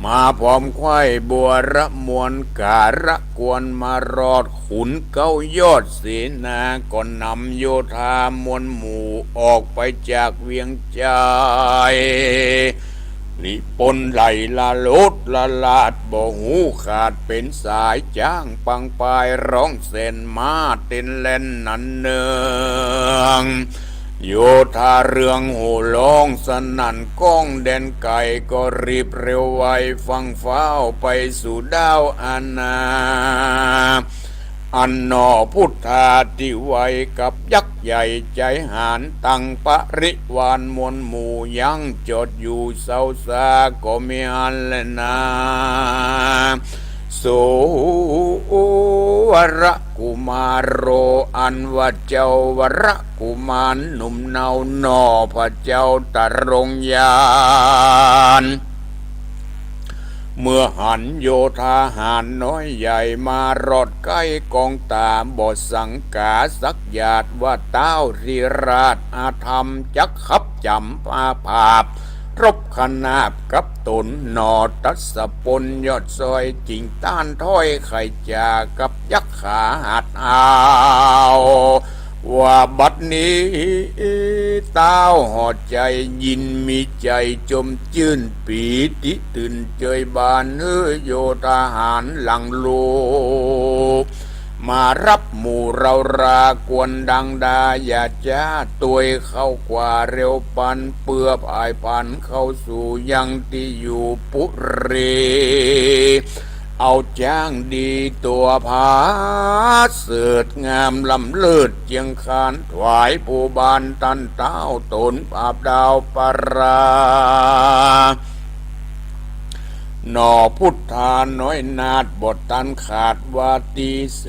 มาพร้อมขว้ายบัวระมวล ก๋าระกวนมารอด ขุนเก๊ายอดเสนา ก็นำโยธามวลหมู่ ออกไปจากเวียงใจ๋ ลิปนไหลละโลดละลาด บ่ฮู้ขาดเป๋นสาย จ๊างปังปายร้องแสน ม้าเต้นแล่นนันเนือง โยธาเรืองโห่ฮ้องสนั่นก้อง แดนไก๋ก็รีบเร็วไว ฟั่งฟ้าวไปสู่ด้าวอาณา อันหน่อพุทธาธิไว กับยักษ์ใหญ่ใจ๋หาญ ตังปริวารมวลหมู่ ยังจอดอยู่เซาซาก็มิอั้นแลนา สุวรกุมารโร อันว่าเจ้าวรกุมารหนุ่มเนา หน่อพระเจ้าตรงยาน เมื่อหันโยธาหาญน้อยใหญ่ มารอดใก้กองต๋า บ่สังก๋าสักหยาด ว่าต้าวธิราชอาธรรม จักขับจ๋ำปาผาบ รบขนาบกับต๋น หน่อตัสสะปนยอดซอย จึงต้านถ้อยไขจ๋า กับยักษ์ขาหัดเอา ว่าบัดนี้ต้าวห่อใจ๋ยิน มีใจ๋จมจื้นปีติตื่นเจิยบาน หื้อโยธาหาญหลังลู มาฮับหมู่เฮารา ควรดังดาอย่าจ๊า ตวยเข้ากว่าเร็วปัน เปื้อผายผันเข้าสู่ยังตี้อยู่ปุรี เอาจ๊างดีตั๋วผาเสริฐงามล้ำเลิศเจียงคาน ถวายภูบาลต้านต้าวต๋น ผาบดาวปรา หน่อพุทธาน้อยนาฏบ่ตันขาดวาตี เส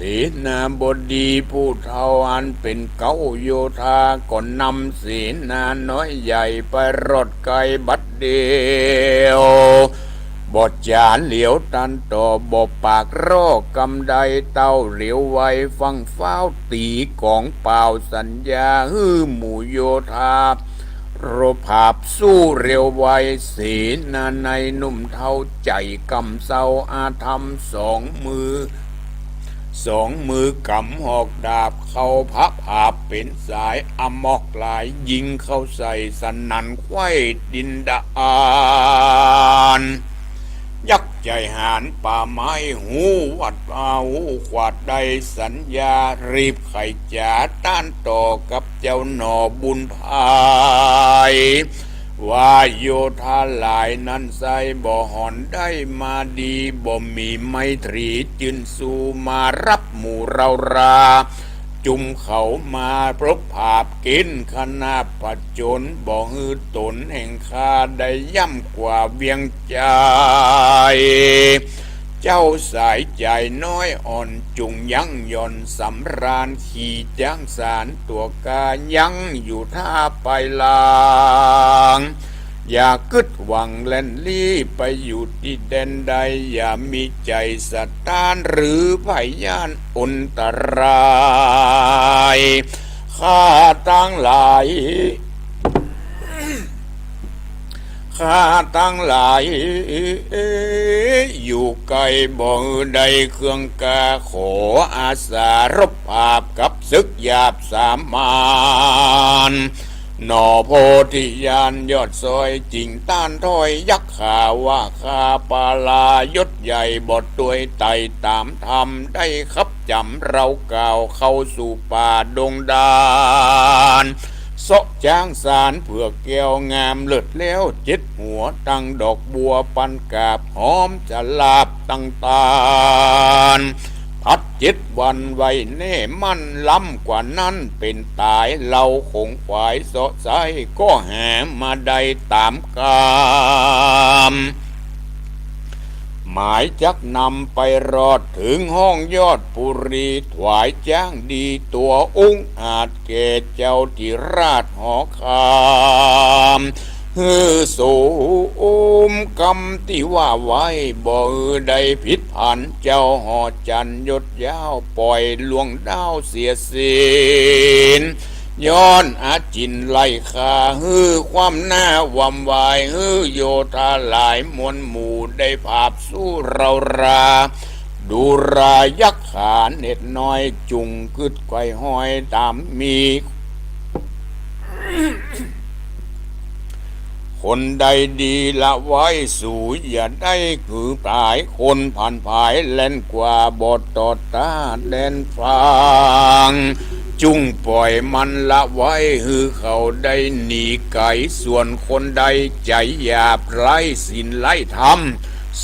นาบดีผู้เฒ่าอันเป๋นเก๊าโยธา ก็นำเสนาน้อยใหญ่ไปรอดไก๋บัดเดี่ยว บ่จ๋าเหลียวตันต่อ บ่ปากร้อกำใด เต้าเหลียวไวฟั่งฟ้าวตี๋ก๋องเป่าสัญญา หื้อหมู่โยธา รบผาบสู้เร็วไว เสนาในหนุ่มเฒ่าใจ๋ก่ำเซาอาธรรม สองมือ สองมือกำหอกดาบ เข้าพระผาบเป๋นสาย อมอกหลายยิงเข้าใส่ สนั่นไขว้ดินดาน ยักษ์ใจ๋หาญป่าไม้ ฮู้วัดว่าฮู้ขวาดได้สัญญา รีบไขจ๋าต้านต่อกับเจ้าหน่อบุญภาย ว่าโยธาหลายนั้นไซร้บ่หอนได้มาดี บ่มีไมตรีจื้นสู้ มาฮับหมู่เฮารา จุมเขามาพบผาบเก๋ณฑ์ขนาบผจญ บ่หื้อต๋นแห่งข้าได้ย่ำกว่าเวียงใจ๋ เจ้าสายใจ๋น้อยอ่อนจุ่งยั้งหย่อนสำราญ ขี่จ๊างสารตั๋วกายั้งอยู่ท่าไปหลัง อย่ากึ๊ดหวังแล่นลี้ไปอยู่ตี้แดนใด อย่ามีใจ๋สะต้านหรือไผย้านอันตราย ข้าตังหลาย ข้าตังหลายอยู่ไก๋ บ่ได้เคืองกา ขออาสารบผาบกับศึกหยาบสามัญ หน่อโพธิญาณยอดซอย จึงต้านถ้อยยักษ์ขาว่า ข้าปลายศใหญ่บ่ตวยไต่ต๋ามธรรม ได้คับจ๋ำเฮากล่าวเข้าสู่ป่าดงดารเซาะ จ๊างสารเผือกแก้วงามเลิศแล้วเจ็ดหัว ตั้งดอกบัวปันกาบหอมสะหลาบตั้งตาน ผัดเจ็ดวันไว้แน่มั่น ล้ำกว่านั้นเป๋นต๋าย เฮาขงขวายเซาะไซ้ ก็หามาได้ต๋ามกำ หมายจักนำไปรอดเถิงห้องยอดปุรี ถวายจ๊างดีตั๋วองอาจแก่เจ้าธิราชหอคำ หื้อสมกำตี้ว่าไว้ บ่หื้อได้ผิดผัน เจ้าหอจันทร์ยศยาว ป่อยหลวงดาวเสียศีล ย้อนอาจินไล่ฆ่า หื้อความหน้าหว่ำวาย หื้อโยธาหลายมวลหมู่ ได้ผาบสู้เฮารา ดูรายักขาเหน็ดน้อย จุ่งกึ๊ดไขว่ห้อยต๋ามมี คนใดดีละไว้ สูอย่าได้หือต๋าย คนผ่านผายแล่นกว่า บ่ตอดต้าแดนฟาง จุ่งป่อยมันละไว้ หื้อเขาได้หนีไก๋ ส่วนคนใดใจ๋หยาบไร้ศีลไร้ธรรม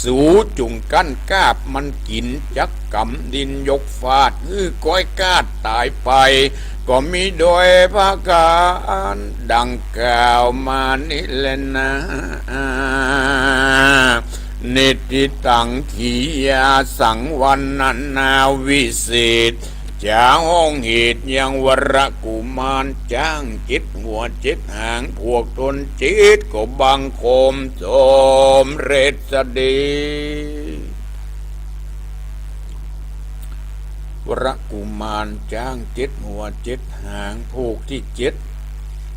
สูจุ่งกั้นกาบมันกิ๋น จักกำดินยกฟาด หื้อก้อยกาดต๋ายไป ก็มีโดยประก๋านดังกล่าวมานี้แลนา นิทธิตัง ขียาสัง วรรณนาวิเศษ จ๋าห้องเหตุยังวรกุมาร จ๊างเจ็ดหัวเจ็ดหาง พวกต๋นเจ็ดก็บังคมสมเร็จสดี วรกุมารจ๊างเจ็ดหัวเจ็ดหาง ผูกตี้เจ็ด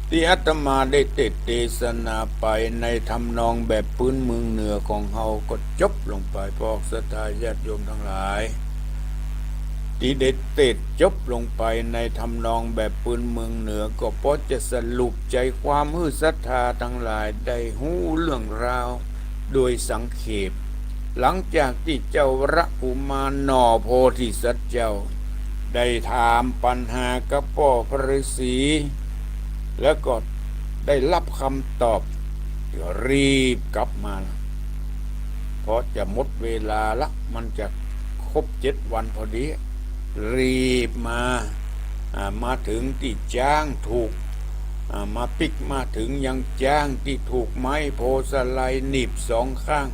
ตี้อาตมาได้เตสน์เตสนาไปในทำนองแบบปื๊นเมืองเหนือของเฮาก็จบลงไป พวกศรัทธาญาติโยมตังหลาย ตี้ได้เตสน์จบลงไปในทำนองแบบปื๊นเมืองเหนือ ก็ปอจะสรุปใจ๋ความหื้อศรัทธาตังหลายได้ฮู้เรื่องราว โดยสังเขป หลังจากตี้เจ้าวรกุมารหน่อโพธิสัตว์เจ้า ได้ถามปัญหากับป้อพระฤๅษี แล้วก็ได้ฮับกำตอบ ก็รีบกลับมาละ เพราะจะหมดเวลาละ มันจะครบเจ็ดวันพอดี รีบมา อ่า มาเถิงตี้จ๊างถูก อ่า มาปิ๊กมาเถิงยังจ๊างตี้ถูกไม้โพธิ์สะไลหนีบสองข้าง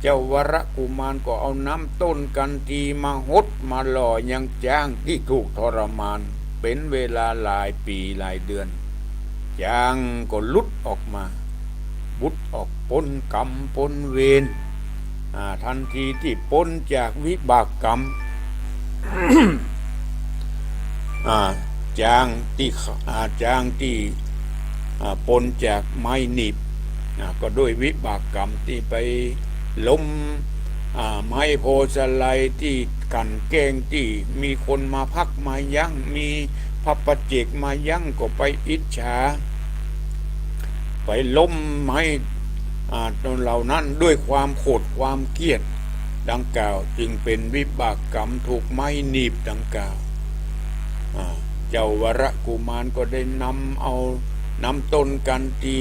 เจ้าวรกุมารก็เอาน้ำต้นกัณฑ์ทีมาหดมาหล่อยังจ๊างตี้ถูกทรมาน เป๋นเวลาหลายปี๋หลายเดือน จ๊างก็หลุดออกมา หลุดออกป๊นกรรมป๊นเวร อ่า ทันทีตี้ป๊นจากวิบากกรรม อ่า จ๊างตี้ อ่า จ๊างตี้ อ่า ป๊นจากไม้หนีบ อ่า ก็ด้วยวิบากกรรมตี้ไปล้ม อ่า ไม้โพธิ์สะไลตี้กลั่นแกล้ง ตี้มีคนมาพักมายั้ง มีพระปัจเจกมายั้ง ก็ไปอิจฉา ไปล้มไม้ อ่า ต้นเหล่านั้นด้วยความโขดความเกลียดดังกล่าว จึงเป๋นวิบากกรรมถูกไม้หนีบดังกล่าว อ่า เจ้าวรกุมารก็ได้นำเอาน้ำต้นกัณฑ์ที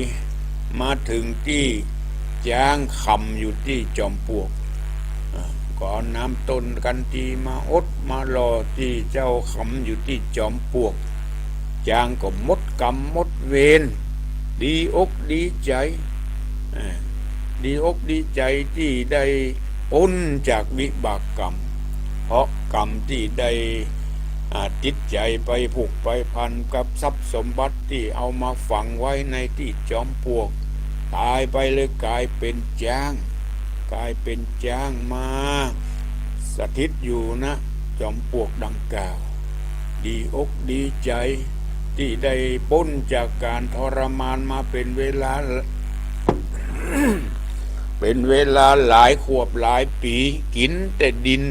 มาเถิงตี้จ๊างขำอยู่ตี้จอมปลวก อ่า ก็เอาน้ำต้นกัณฑ์ทีมาหดมาหล่อตี้เจ้าขำอยู่ตี้จอมปลวก จ๊างก็หมดกรรมหมดเวร ดีอกดีใจ๋ อ่า ดีอกดีใจ๋ตี้ได้ป๊นจากวิบากกรรม เพราะกรรมตี้ได้ อ่า ติดใจ๋ไปผูกไปพันกับทรัพย์สมบัติตี้เอามาฝังไว้ในตี้จอมปลวก ต๋ายไปเลยก๋ายเป๋นจ๊าง ก๋ายเป๋นจ๊างมาสถิตอยู่ ณ จอมปลวกดังกล่าว ดีอกดีใจ๋ตี้ได้ป๊นจากก๋านทรมานมาเป๋นเวลา เป๋นเวลาหลายขวบหลายปี๋ กิ๋นแต่ดิน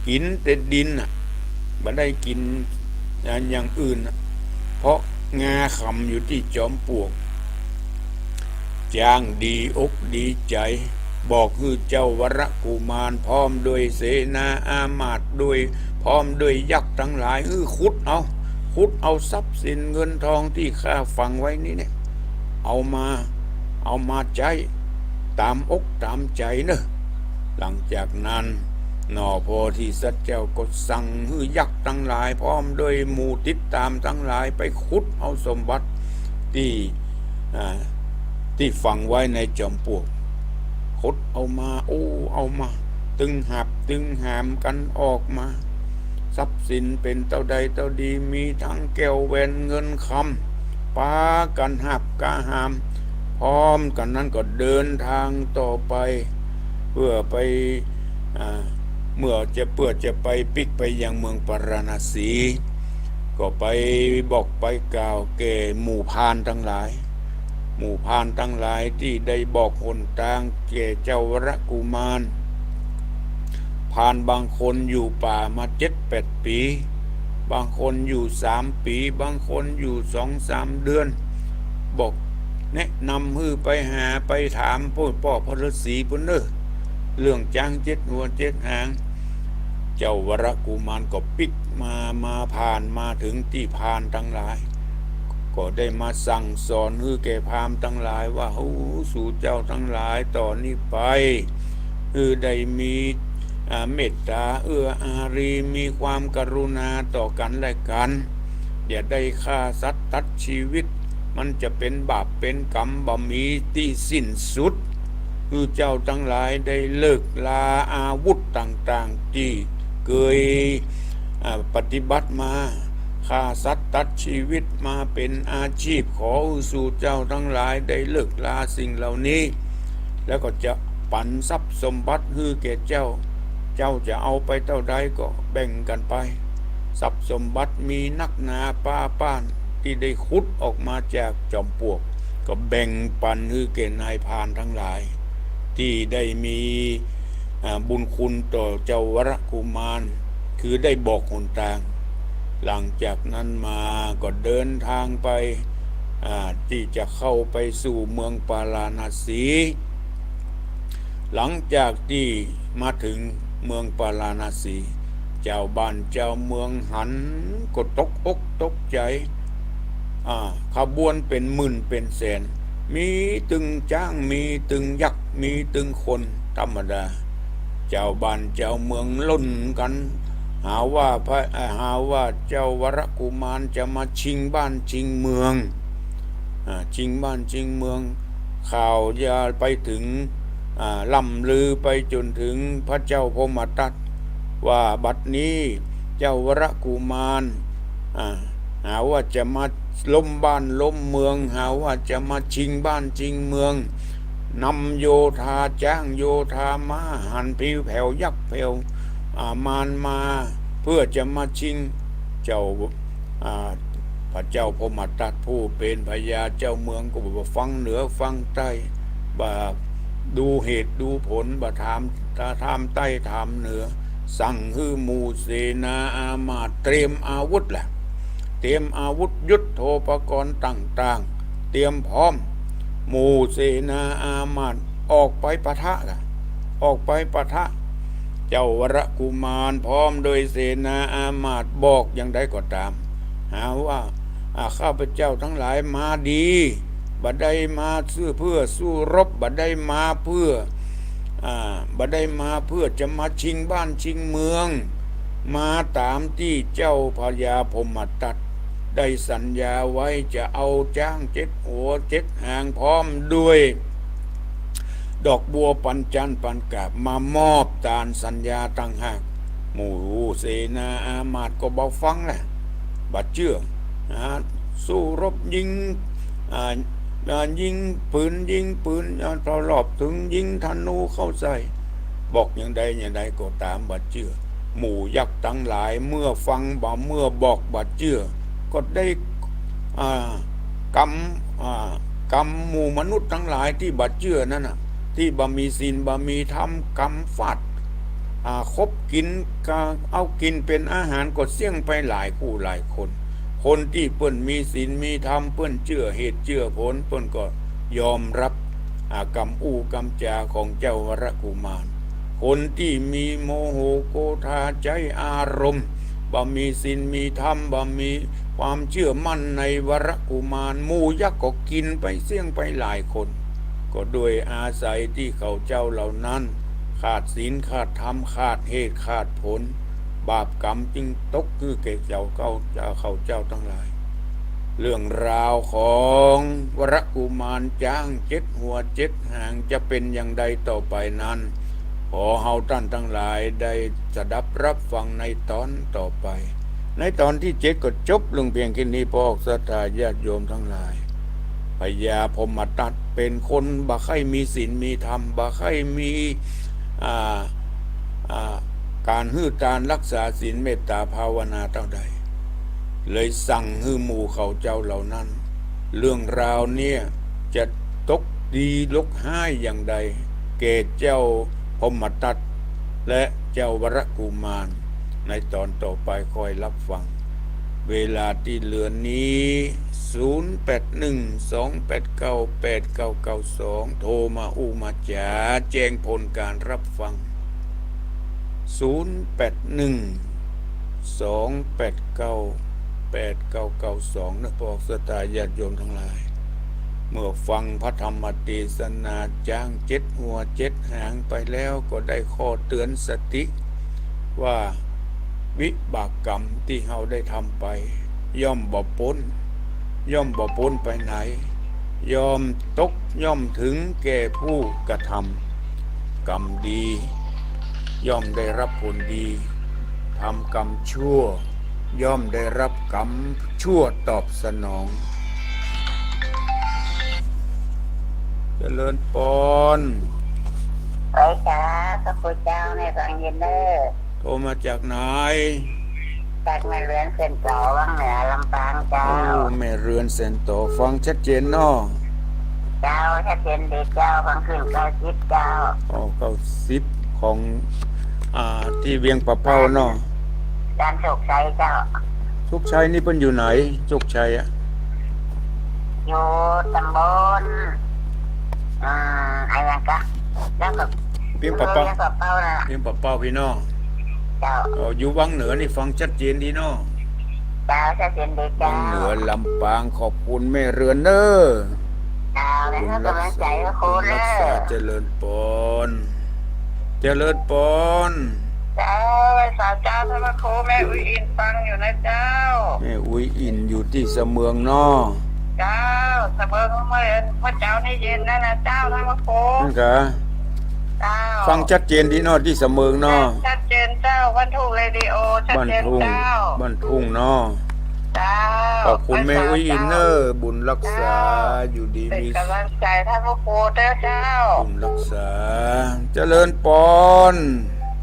กิ๋นแต่ดินน่ะ บ่ได้กิ๋นอย่างอื่นน่ะ เพราะงาขำอยู่ตี้จอมปลวก จ๊างดีอกดีใจ๋ บอกหื้อเจ้าวรกุมารพร้อมด้วยเสนาอามาตย์ด้วย พร้อมด้วยยักษ์ตังหลาย หื้อขุดเอา ขุดเอาทรัพย์สินเงินทองตี้ข้าฝังไว้นี้เนี่ย เอามา เอามาใจ๊ต๋ามอกต๋ามใจ๋เน่อ หลังจากนั้น หน่อโพธิสัตว์เจ้าก็สั่งหื้อยักษ์ตังหลาย พร้อมด้วยหมู่ติดต๋ามตังหลาย ไปขุดเอาสมบัติตี้ อ่า ตี้ฝังไว้ในจอมปลวก ขุดเอามา โอ้ เอามา ตึงหาบตึงหามกั๋นออกมา ทรัพย์สินเป๋นเต้าใดเต้าดี มีตึงแก้วแหวนเงินคำ ปากั๋นหาบกาหาม พร้อมกั๋นนั้นก็เดินตางต่อไป เปื้อไป อ่า เมื่อจะ เปื้อจะไปปิ๊กไปยังเมืองปาราณสี ก็ไปบอกไปกล่าวแก่หมู่พราหมณ์ตังหลาย หมู่พราหมณ์ตังหลายตี้ได้บอกหนตางแก่เจ้าวรกุมาร พราหมณ์บางคนอยู่ป่ามาเจ็ดแปดปี๋ บางคนอยู่สามปี๋ บางคนอยู่สองสามเดือน บอกแนะนำหื้อไปหาไปถามป้อ ป้อพระฤๅษีปุ้นเน่อ เรื่องจ๊างเจ็ดหัวเจ็ดหาง เจ้าวรกุมารก็ปิ๊กมา มาผ่านมาเถิงตี้พราหมณ์ตังหลาย ก็ได้มาสั่งสอนหื้อแก่พราหมณ์ตังหลายว่า โอ้ สูเจ้าตังหลาย ต่อนี้ไป หื้อได้มี อ่า เมตต๋าเอื้ออารี มีความกรุณาต่อกั๋นและกั๋น อย่าได้ฆ่าสัตว์ตัดชีวิต มันจะเป๋นบาปเป๋นกรรมบ่มีตี้สิ้นสุด หื้อเจ้าตังหลายได้เลิกลาอาวุธต่างๆ ตี้เกย อ่า ปฏิบัติมา ฆ่าสัตว์ตัดชีวิตมาเป๋นอาชีพ ขอหื้อสูเจ้าตังหลายได้เลิกลาสิ่งเหล่านี้ แล้วก็จะปั๋นทรัพย์สมบัติหื้อแก่เจ้า เจ้าจะเอาไปเต้าใดก็แบ่งกั๋นไป ทรัพย์สมบัติมีนักหนาป้าป้านตี้ได้ขุดออกมาจากจอมปลวก ก็แบ่งปั๋นหื้อแก่นายพรานตังหลาย ตี้ได้มี อ่า บุญคุณต่อเจ้าวรกุมาร คือได้บอกหนตาง หลังจากนั้นมาก็เดินตางไป อ่า ตี้จะเข้าไปสู่เมืองปาราณสี หลังจากตี้มาเถิงเมืองปาราณสี จาวบ้านจาวเมืองหันก็ตกอกตกใจ๋ อ่า ขบวนเป๋นหมื่นเป๋นแสน มีตึงจ๊าง มีตึงยักษ์ มีตึงคนธรรมดา จาวบ้านจาวเมืองล่นกั๋น หาว่าพระ เอ่อ หาว่าเจ้าวรกุมารจะมาชิงบ้านชิงเมือง อ่า ชิงบ้านชิงเมือง ข่าวยาวไปเถิง อ่า ล่ำลือไปจ๋นเถิงพระเจ้าพรหมทัต ว่าบัดนี้เจ้าวรกุมาร อ่า หาว่าจะมาล้มบ้านล้มเมือง หาว่าจะมาชิงบ้านชิงเมือง นำโยธาจ๊างโยธาม้า หันผิวแผวยักษ์แผว อ่า มารมา เปื้อจะมาชิง เจ้า อ่า พระเจ้าพรหมทัตผู้เป๋นพญาเจ้าเมืองก็บอกว่าฟังเหนือฟังใต้ บ่ดูเหตุดูผล บ่ถาม ถามใต้ถามเหนือ สั่งหื้อหมู่เสนาอามาตย์เตรียมอาวุธแหละ เตรียมอาวุธยุทโธปกรณ์ต่างๆ เตรียมพร้อม หมู่เสนาอามาตย์ออกไปปะทะล่ะ ออกไปปะทะ เจ้าวรกุมารพร้อมด้วยเสนาอามาตย์บอกอย่างใดก็ต๋าม หาว่า อ่า ข้าพเจ้าตังหลายมาดี บ่ได้มาสู้ เปื้อสู้รบ บ่ได้มาเปื้อ อ่า บ่ได้มาเปื้อจะมาชิงบ้านชิงเมือง มาต๋ามตี้เจ้าพญาพรหมทัตได้สัญญาไว้ จะเอาจ๊างเจ็ดหัวเจ็ดหางพร้อมด้วย ดอกบัวปัญจันทร์ปัญกาบมามอบต๋ามสัญญาต่างหาก หมู่เสนาอามาตย์ก็บ่ฟังแหละ บ่เจื้อ อ่า สู้รบยิง อ่า อ่า ยิงปืนยิงปืน อ่า พอรอบเถิงยิงธนูเข้าใส่ บอกอย่างใดอย่างใดก็ต๋ามบ่เจื้อ หมู่ยักษ์ตังหลายเมื่อฟังบ่ เมื่อบอกบ่เจื้อ ก็ได้ อ่า กำ อ่า กำหมู่มนุษย์ตังหลายตี้บ่เจื้อนั้นน่ะ ตี้บ่มีศีลบ่มีธรรม กำฟาด อ่า คบกิ๋น กะเอากิ๋นเป๋นอาหารก็เสี้ยงไปหลายคู่หลายคน คนตี้เปิ้นมีศีลมีธรรม เปิ้นเจื้อเหตุเจื้อผล เปิ้นก็ยอมฮับ อ่า กำอู้กำจ๋าของเจ้าวรกุมาร คนตี้มีโมโหโกธาใจ๊อารมณ์ บ่มีศีลมีธรรม บ่มี ความเจื้อมั่นในวรกุมาร หมู่ยักษ์ก็กิ๋นไปเสี้ยงไปหลายคน ก็ด้วยอาศัยตี้เขาเจ้าเหล่านั้น ขาดศีล ขาดธรรม ขาดเหตุ ขาดผล บาปกรรมจึงตกหื้อแก่เจ้าเก้า เจ้า เขาเจ้าตังหลาย เรื่องราวของวรกุมารจ๊างเจ็ดหัวเจ็ดหางจะเป๋นอย่างใดต่อไปนั้น ขอเฮาต้านตังหลายได้สดับรับฟังในต๋อนต่อไป ในต๋อนตี้เจ็ดก็จบลงเปียงแค่นี้ พวกศรัทธาญาติโยมตังหลาย พญาพรหมทัตเป๋นคนบ่ใค่มีศีลมีธรรม บ่ใค่มี อ่า อ่า ก๋านหื้อตานรักษาศีลเมตต๋าภาวนาเต้าใด เลยสั่งหื้อหมู่เขาเจ้าเหล่านั้น เรื่องราวเนี่ยจะตกดีหลกฮ้ายอย่างใด แก่เจ้าพรหมทัตและเจ้าวรกุมาร ในต๋อนต่อไปคอยรับฟัง เวลาตี้เหลือนี้ ศูนย์แปดหนึ่ง สองแปดเก้า แปดเก้าเก้าสอง โทรมาอู้มาจ๋า แจ้งผลก๋านรับฟัง ศูนย์แปดหนึ่ง สองแปดเก้า แปดเก้าเก้าสอง นะ พวกศรัทธาญาติโยมตังหลาย เมื่อฟังพระธรรมเตสนาจ๊างเจ็ดหัวเจ็ดหางไปแล้ว ก็ได้ข้อเตื๋อนสติว่า วิบากกรรมตี้เฮาได้ทำไป ย่อมบ่ป๊น ย่อมบ่ป๊นไปไหน ย่อมตก ย่อมเถิงแก่ผู้กระทำ กรรมดี ย่อมได้รับผลดี ทำกรรมชั่ว ย่อมได้รับกรรมชั่วตอบสนอง เจริญปอน ไหว้สา พระคุณเจ้า แม่ฟังยินเน่อ โทรมาจากไหน จากแม่เรือนแสนต่อ วังเหนือ ลำปางเจ้า โอ้ แม่เรือนแสนต่อ ฟังชัดเจนเนาะ เจ้า ชัดเจนดีเจ้า ฟังขึ้นเก้าสิบเจ้า อ๋อ เก้าสิบ ของ อ่า ตี้เวียงป่าเป้าเนาะ อาจ๋ารย์โชคชัยเจ้า โชคชัยนี่เปิ้นอยู่ไหน โชคชัยอะ อยู่ตำบล อืม อะหยังกะ แล้วก็ เวียงป่าเป้า เวียงป่าเป้าน่ะ เวียงป่าเป้าปี้เนาะ เจ้า อ๋อ อยู่วังเหนือนี่ฟังชัดเจนดีเนาะ เจ้า ชัดเจนดีเจ้า วังเหนือลำปาง ขอบคุณแม่เรือนเน่อ เจ้า แล้วก็กำลังใจ๋พระคุณเน่อ บุญรักษา เจริญปอน เจริญปอน เจ้า ไหว้สาเจ้า ท่านพระครู แม่อุ๊ยอินฟังอยู่นะเจ้า แม่อุ๊ยอินอยู่ตี้สะเมืองเนาะ เจ้า สะเมืองเมื่อ เมื่อเจ๊านี้เย็นแล้วนะเจ้า ท่านพระครู นั่นกะ เจ้า ฟังชัดเจนดีเนาะ ตี้สะเมืองเนาะ ชัดเจนเจ้า บ้านทุ่งเรดิโอ ชัดเจนเจ้า บ้านทุ่ง บ้านทุ่งเนาะ เจ้า ขอบคุณแม่อุ๊ยอินเน่อ บุญรักษา เจ้า อยู่ดี เป๋น มี ก๋ำลังใจ๋ท่านพระครูเต๊อะเจ้า บุญรักษา เจริญปอน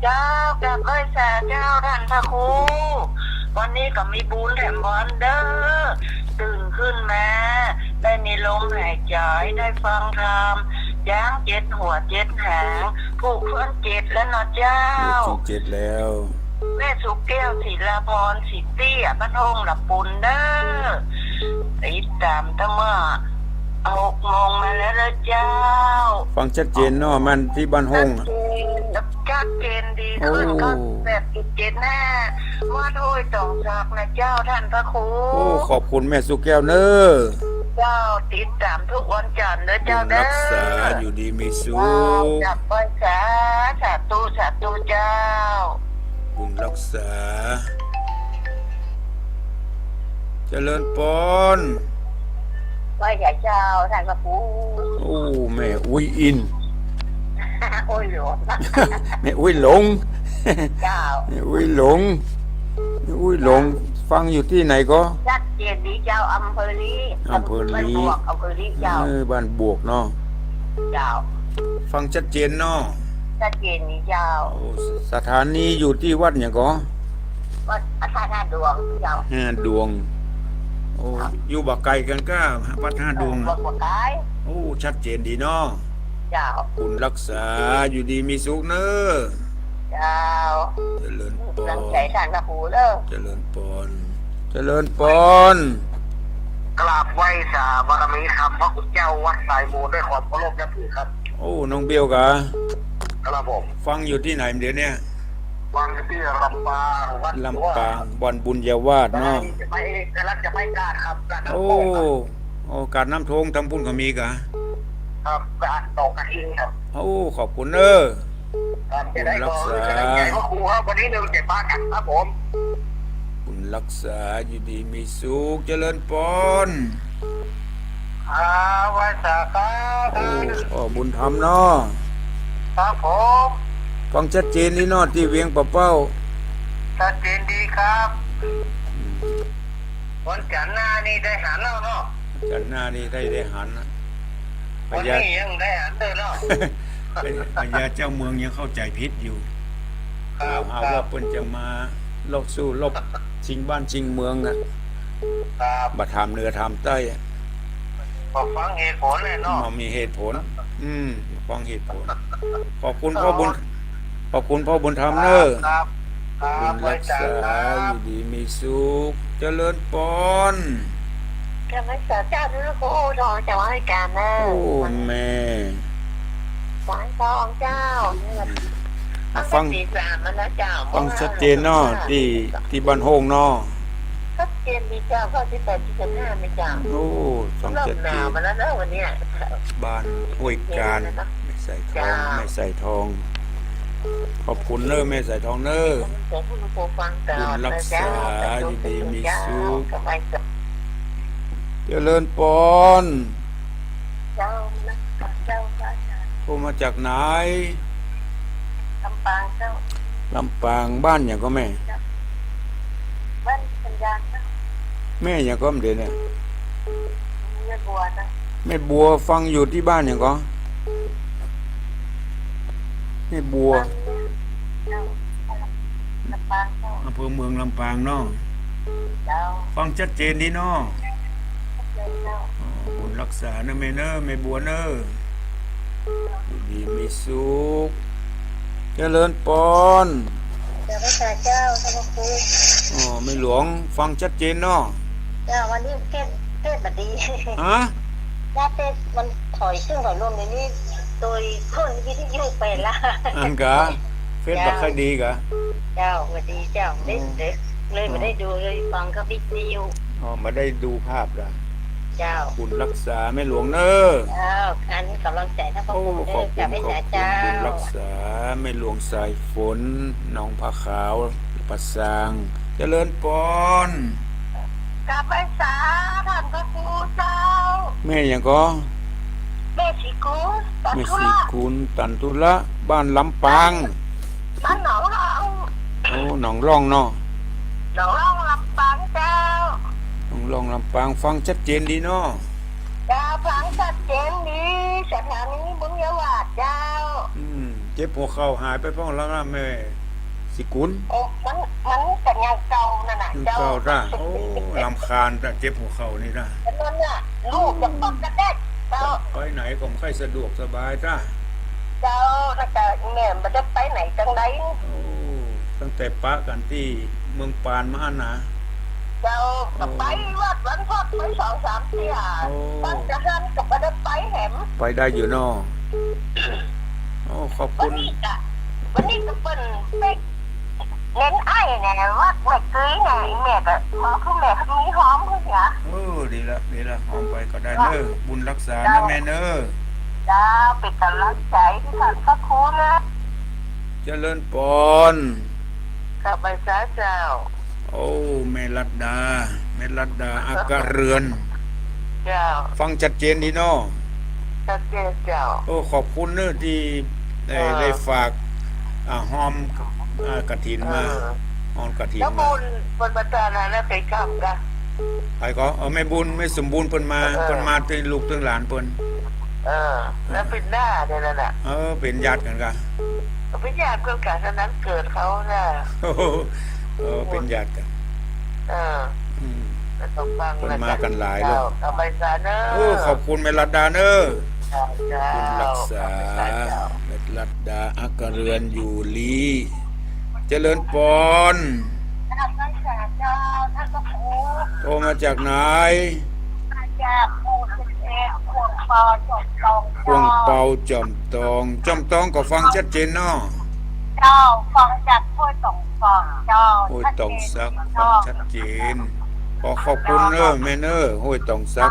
เจ้า กราบไหว้สาเจ้า ท่านพระครู วันนี้ก็มีบุญแถมบอนเน่อ ตื่นขึ้นมา ได้มีลมหายใจ๋ ได้ฟังธรรม จ๊างเจ็ดหัวเจ็ดหาง ผูกเฟื่องเจ็ดแล้วเนาะเจ้า ผูกเฟื่องเจ็ดแล้ว แม่สุแก้ว ศิลาพร ศรีเตี้ย บ้านทุ่งละปูนเน่อ ติดต๋ามตั้งเมื่อหกโมงมาแล้วเน่อเจ้า ฟังชัดเจนเนาะ มันตี้บ้านทุ่ง ชัดเจน ชัดเจนดี โอ้ คลื่นเก้าสิบแปดจุดเจ็ดห้า วัดห้วยตองสักนะเจ้า ท่านพระครู โอ้ ขอบคุณแม่สุแก้วเน่อ เจ้า ติดต๋ามทุกวันจันทร์เน่อเจ้า บุญรักษา เน่อ อยู่ดีมีสุข เจ้า กราบไหว้สา สาธุ สาธุเจ้า บุญรักษา เจริญปอน ไหว้สาเจ้า ท่านพระครู โอ้ แม่อุ๊ยอิน อุ๊ยหลง แม่อุ๊ยหลง เจ้า แม่อุ๊ยหลง แม่อุ๊ยหลง ฟังอยู่ตี้ไหนก็ ชัดเจนดีเจ้า อำเภอลี้ อำเภอลี้ บ้านบวก อำเภอลี้เจ้า เออ บ้านบวกเนาะ เจ้า ฟังชัดเจนเนาะ ชัดเจนดีเจ้า โอ้ สถานีอยู่ตี้วัดหยังก็ วัดพระธาตุห้าดวงเจ้า ห้าดวง โอ้ เจ้า อยู่บ่ไกลกั๋นก้า วัดห้าดวง บ่ บ่ไกล โอ้ ชัดเจนดีเนาะ เจ้า บุญรักษา อยู่ดีมีสุขเน่อ เจ้า เจริญปอน กำลังใจ๋ท่านพระครูเน่อ เจริญปอน เจริญปอน กราบไหว้สาบารมีธรรมพระคุณเจ้าวัดสายมูลด้วยความเคารพนับถือครับ โอ้ น้องเบลกะ ครับผม ฟังอยู่ตี้ไหนเดี๋ยวเนี้ย วางอยู่ตี้ลำปาง วัด ลำปาง บ่อนบุญญาวาสเนาะ จะไป กำลังจะไปกาดครับ กาดน้ำโขงครับ โอ้ โอ้ กาดน้ำโขง ตางปุ้นก็มีกา ครับ กาดดอกกระถิ่นครับ โอ้ ขอบคุณเน้อ ครับ บุญรักษา จะได้ก็ จะได้ใหญ่กว่าครูครับ วันนี้เราจะปากั๋นครับผม บุญรักษา อยู่ดีมีสุข เจริญปอน ครับ ไหว้สาครับ โอ้ พ่อบุญธรรมเนาะ ครับผม ฟังชัดเจนดีเนาะ ตี้เวียงป่าเป้า ชัดเจนดีครับ วันจันทร์หน้านี่ได้หันแล้วเนาะ วันจันทร์หน้านี่ได้ ได้หันนะ วันนี้ยังได้หันเลยเนาะ พญา พญาเจ้าเมืองยังเข้าใจ๋ผิดอยู่ ครับ หาว่าเปิ้นจะมาลบสู้ ลบชิงบ้านชิงเมืองอะ ครับ บ่ถามเหนือถามใต้อะ ก็ฟังเหตุผลเลยเนาะ บ่มีเหตุผล อืม ฟังเหตุผล ขอบคุณพ่อบุญ ขอบคุณพ่อบุญธรรมเน้อ ครับ ครับ บุญรักษา ครับ อยู่ดีมีสุข เจริญปอน กราบไหว้สาเจ้าเน้อครู โทรจากวัดห้วยกาญเน้อ โอ้ แม่ สายทองเจ้า ฟัง ตีสามมาแล้วเจ้า ฟังชัดเจนเนาะ ตี้ ตี้บ้านโฮ่งเนาะ ชัดเจนดีเจ้า เก้าสิบแปดจุดห้าเลยเจ้า โอ้ ฟังชัดเจน เริ่มหนาวมาแล้วเนอะวันเนี้ย บ้านห้วยกาญ แม่สายทอง เจ้า แม่สายทอง ขอบคุณเน้อ แม่สายทองเน้อ ขอบคุณครูฟังตลอดเลยเจ้า บุญรักษา สาธุ อยู่ดีมีสุข สาธุเจ้า เจริญปอน เจ้า เจ้า พระอาจารย์ โทรมาจากไหน ลำปางเจ้า ลำปาง บ้านหยังก่อแม่ เจ้า บ้านสัญญาณเจ้า แม่หยังก่อเดี๋ยวนี้ แม่บัวเจ้า แม่บัว ฟังอยู่ตี้บ้านหยังก่อ แม่บัว บ้านเจ้า ลำปางเจ้า อำเภอเมืองลำปางเนาะ เจ้า ฟังชัดเจนดีเนาะ ชัดเจนเจ้า อ๋อ บุญรักษาเน้อแม่เน้อ แม่บัวเน้อ อยู่ดีมีสุข เจริญปอน เจ้า พระคุณเจ้า พระคุณ อ๋อ แม่หลวง ฟังชัดเจนเนาะ เจ้า วันนี้เฟซ เฟซบ่ดี ฮะ ว่าเฟซมันถอยขึ้นถอยลง เดี๋ยวนี้โดยคนวิทยุไปละ อันกา เฟซบ่ค่อยดีกา เจ้า บ่ดีเจ้า ได้ อ๋อ เลยบ่ได้ดู เลยฟังก็วิทยุ อ๋อ บ่ได้ดูภาพละ เจ้า บุญรักษาแม่หลวงเน้อ เจ้า อันกำลังใจนะ พระคุณเด้อ โอ้ ขอบคุณ กราบไหว้สาเจ้า ขอบคุณ บุญรักษาแม่หลวงสายฝน หนองผาขาว ป่าซาง เจริญปอน กราบไหว้สาท่านพระครูเจ้า แม่หยังก่อ แม่ศรีกุล ตันทุระ แม่ศรีกุล ตันทุระ บ้านลำปาง บ้านหนองร่อง โอ้ หนองร่องเนาะ หนองร่องลำปางเจ้า หนองร่องลำปาง ฟังชัดเจนดีเนาะ เจ้า ฟังชัดเจนดี สถานีบุญญาวาสเจ้า อืม เจ็บหัวเข่าหายไปพ่องแล้วนะแม่ศรีกุล โอ้ มัน มันก็ยังเก่านั่นน่ะ ยังเก่า เจ้า จ้ะ โอ้ รำคาญจ้ะ เจ็บหัวเข่านี่นะ อันนั้นน่ะ ลูกจะปอกกระแดกเจ้า ไปไหนก็ไม่ค่อยสะดวกสบายจ้ะ เจ้า แล้วก็แม่บ่ได้ไปไหนจังใด โอ้ ตั้งแต่ปะกั๋นตี้เมืองปานมาหั้นนะ เจ้า ก็ไปวัดวันพุธไปสองสามเที่ย โอ้ ตั้งแต่หั้นก็บ่ได้ไปแหม ไปได้อยู่เนาะ โอ้ ขอบคุณ วันนี้ก็ วันนี้ก็เปิ้นไป เน้นไอ้เนี่ย วัดแม่เกยเนี่ย อีแม่ก็ พอคือแม่เขามีหอมเพิ่นเนี่ย เออ ดีละ ดีละ หอมไปก็ได้เน้อ บุญรักษานะแม่เน้อ เจ้า เป็นกำลังใจตี้ท่านพระครูนะ เจริญปอน กราบไหว้สาเจ้า โอ้ แม่รัตดา แม่รัตดา อัครเรือน เจ้า ฟังชัดเจนดีเนาะ ชัดเจนเจ้า โอ้ ขอบคุณเน้อตี้ เอ่อ เอ่อ ได้ฝาก อ่า หอม อ่า กฐินมา เออ หอมกฐินมา แล้วบุญ บุญประทานนะ แล้วใครกำกะ ใผก่อ เออ แม่บุญ แม่สมบูรณ์เปิ้นมา เออ เปิ้นมาตี้ลูกตี้หลานเปิ้น เออ แล้วเปิ้นหน้าเนี่ยนั่นน่ะ เออ เป๋นญาติกั๋นกะ เป๋นญาติกั๋นกะ ฉะนั้นเกิดเขาน่ะ โอ้โห เออ เป๋นญาติกั๋น เออ อืม ก็ต้องฟัง เปิ้นมากั๋นหลาย เจ้า ลูก กราบไหว้สาเน้อ โอ้ ขอบคุณแม่รัตดาเน้อ เจ้า บุญรักษา กราบไหว้สาเจ้า แม่รัตดา อัครเรือน อยู่ลี เจริญปอน กราบไหว้สาเจ้า ท่านพระครู โทรมาจากไหน มาจากหมู่สิบเอ็ด ข่วงเปาจอมตอง ข่วงเปาจอมตอง จอมตองก็ฟังชัดเจนเนาะ เจ้า ฟังจากห้วยตองสักเจ้า ห้วยตองสัก ชัดเจน ฟังชัดเจน ขอขอบคุณเน้อแม่เน้อ ห้วยตองสัก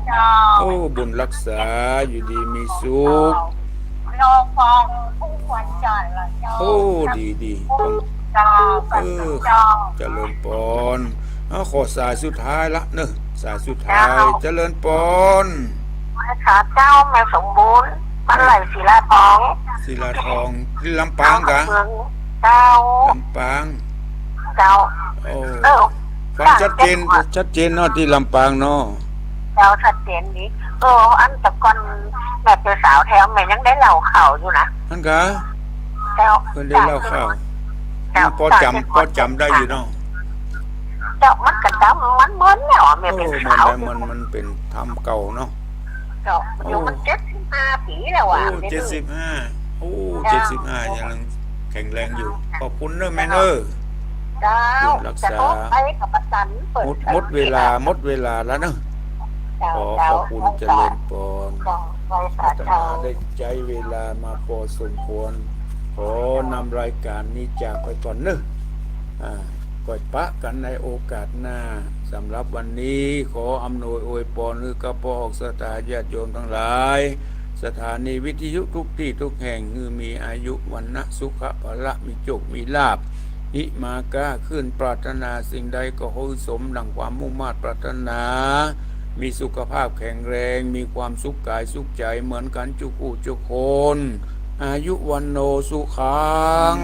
เจ้า โอ้ บุญรักษา อยู่ดีมีสุข รอฟังทุกวันจันทร์ละเจ้า โอ้ ดีดี เจ้า เออ เจ้า เจริญปอน เอา ขอสายสุดท้ายละเน้อ สายสุดท้าย เจ้า เจริญปอน สวัสดีค่ะเจ้า แม่สมบูรณ์ บ้านไหล่ ศิลาทอง ศิลาทอง ตี้ลำปางกะ เมือง เจ้า ลำปาง เจ้า โอ้ เออ ฟังชัดเจน ชัดเจนเนาะ ตี้ลำปางเนาะ เจ้า ชัดเจนดี เออ อันแต่ก่อนแม่เป๋นสาวแถว แม่ยังได้เล่าข่าวอยู่นะ อั้นกะ เจ้า เปิ้นได้เล่าข่าว เจ้า ปอจ๋ำ ปอจ๋ำได้อยู่เนาะ เจ้า มันกะจ๋ำ มันเมินแล้วอะ แม่เป๋นสาว โอ้ มันได้ มัน มันเป๋นถ้ำเก่าเนาะ เจ้า โอ้ อยู่มันเจ็ดสิบห้าปี๋แล้วอะ โอ้ แม่ เจ็ดสิบห้า โอ้ เจ้า เจ็ดสิบห้า ยังแข็งแรงอยู่ ขอบคุณเน้อแม่เน้อ เจ้า บุญรักษา จะโทรไปกับประสานเปิ้น หมด หมดเวลา หมดเวลาแล้วเนาะ เจ้า ขอ เจ้า ขอบคุณ เจ้า เจริญปอน เจ้า เจ้า อาตมาได้ใจ๊เวลามาพอสมควร ขอนำรายก๋านนี้จากไปก่อนเน้อ อ่า ก้อยปะกั๋นในโอกาสหน้า สำหรับวันนี้ขออำนวยอวยปอนหื้อกับป้อออกศรัทธาญาติโยมตังหลาย สถานีวิทยุกู้ตี้กู้แห่ง หื้อมีอายุ วรรณะ สุขะ พละ มีโจค มีลาภ หิมาก๊าขึ้น ปรารถนาสิ่งใดก็ขอหื้อสมดั่งความมุ่งมาดปรารถนา มีสุขภาพแข็งแรง มีความสุขก๋ายสุขใจ๋เหมือนกั๋นจุกู้จุกคน อายุ วัณโณ สุขัง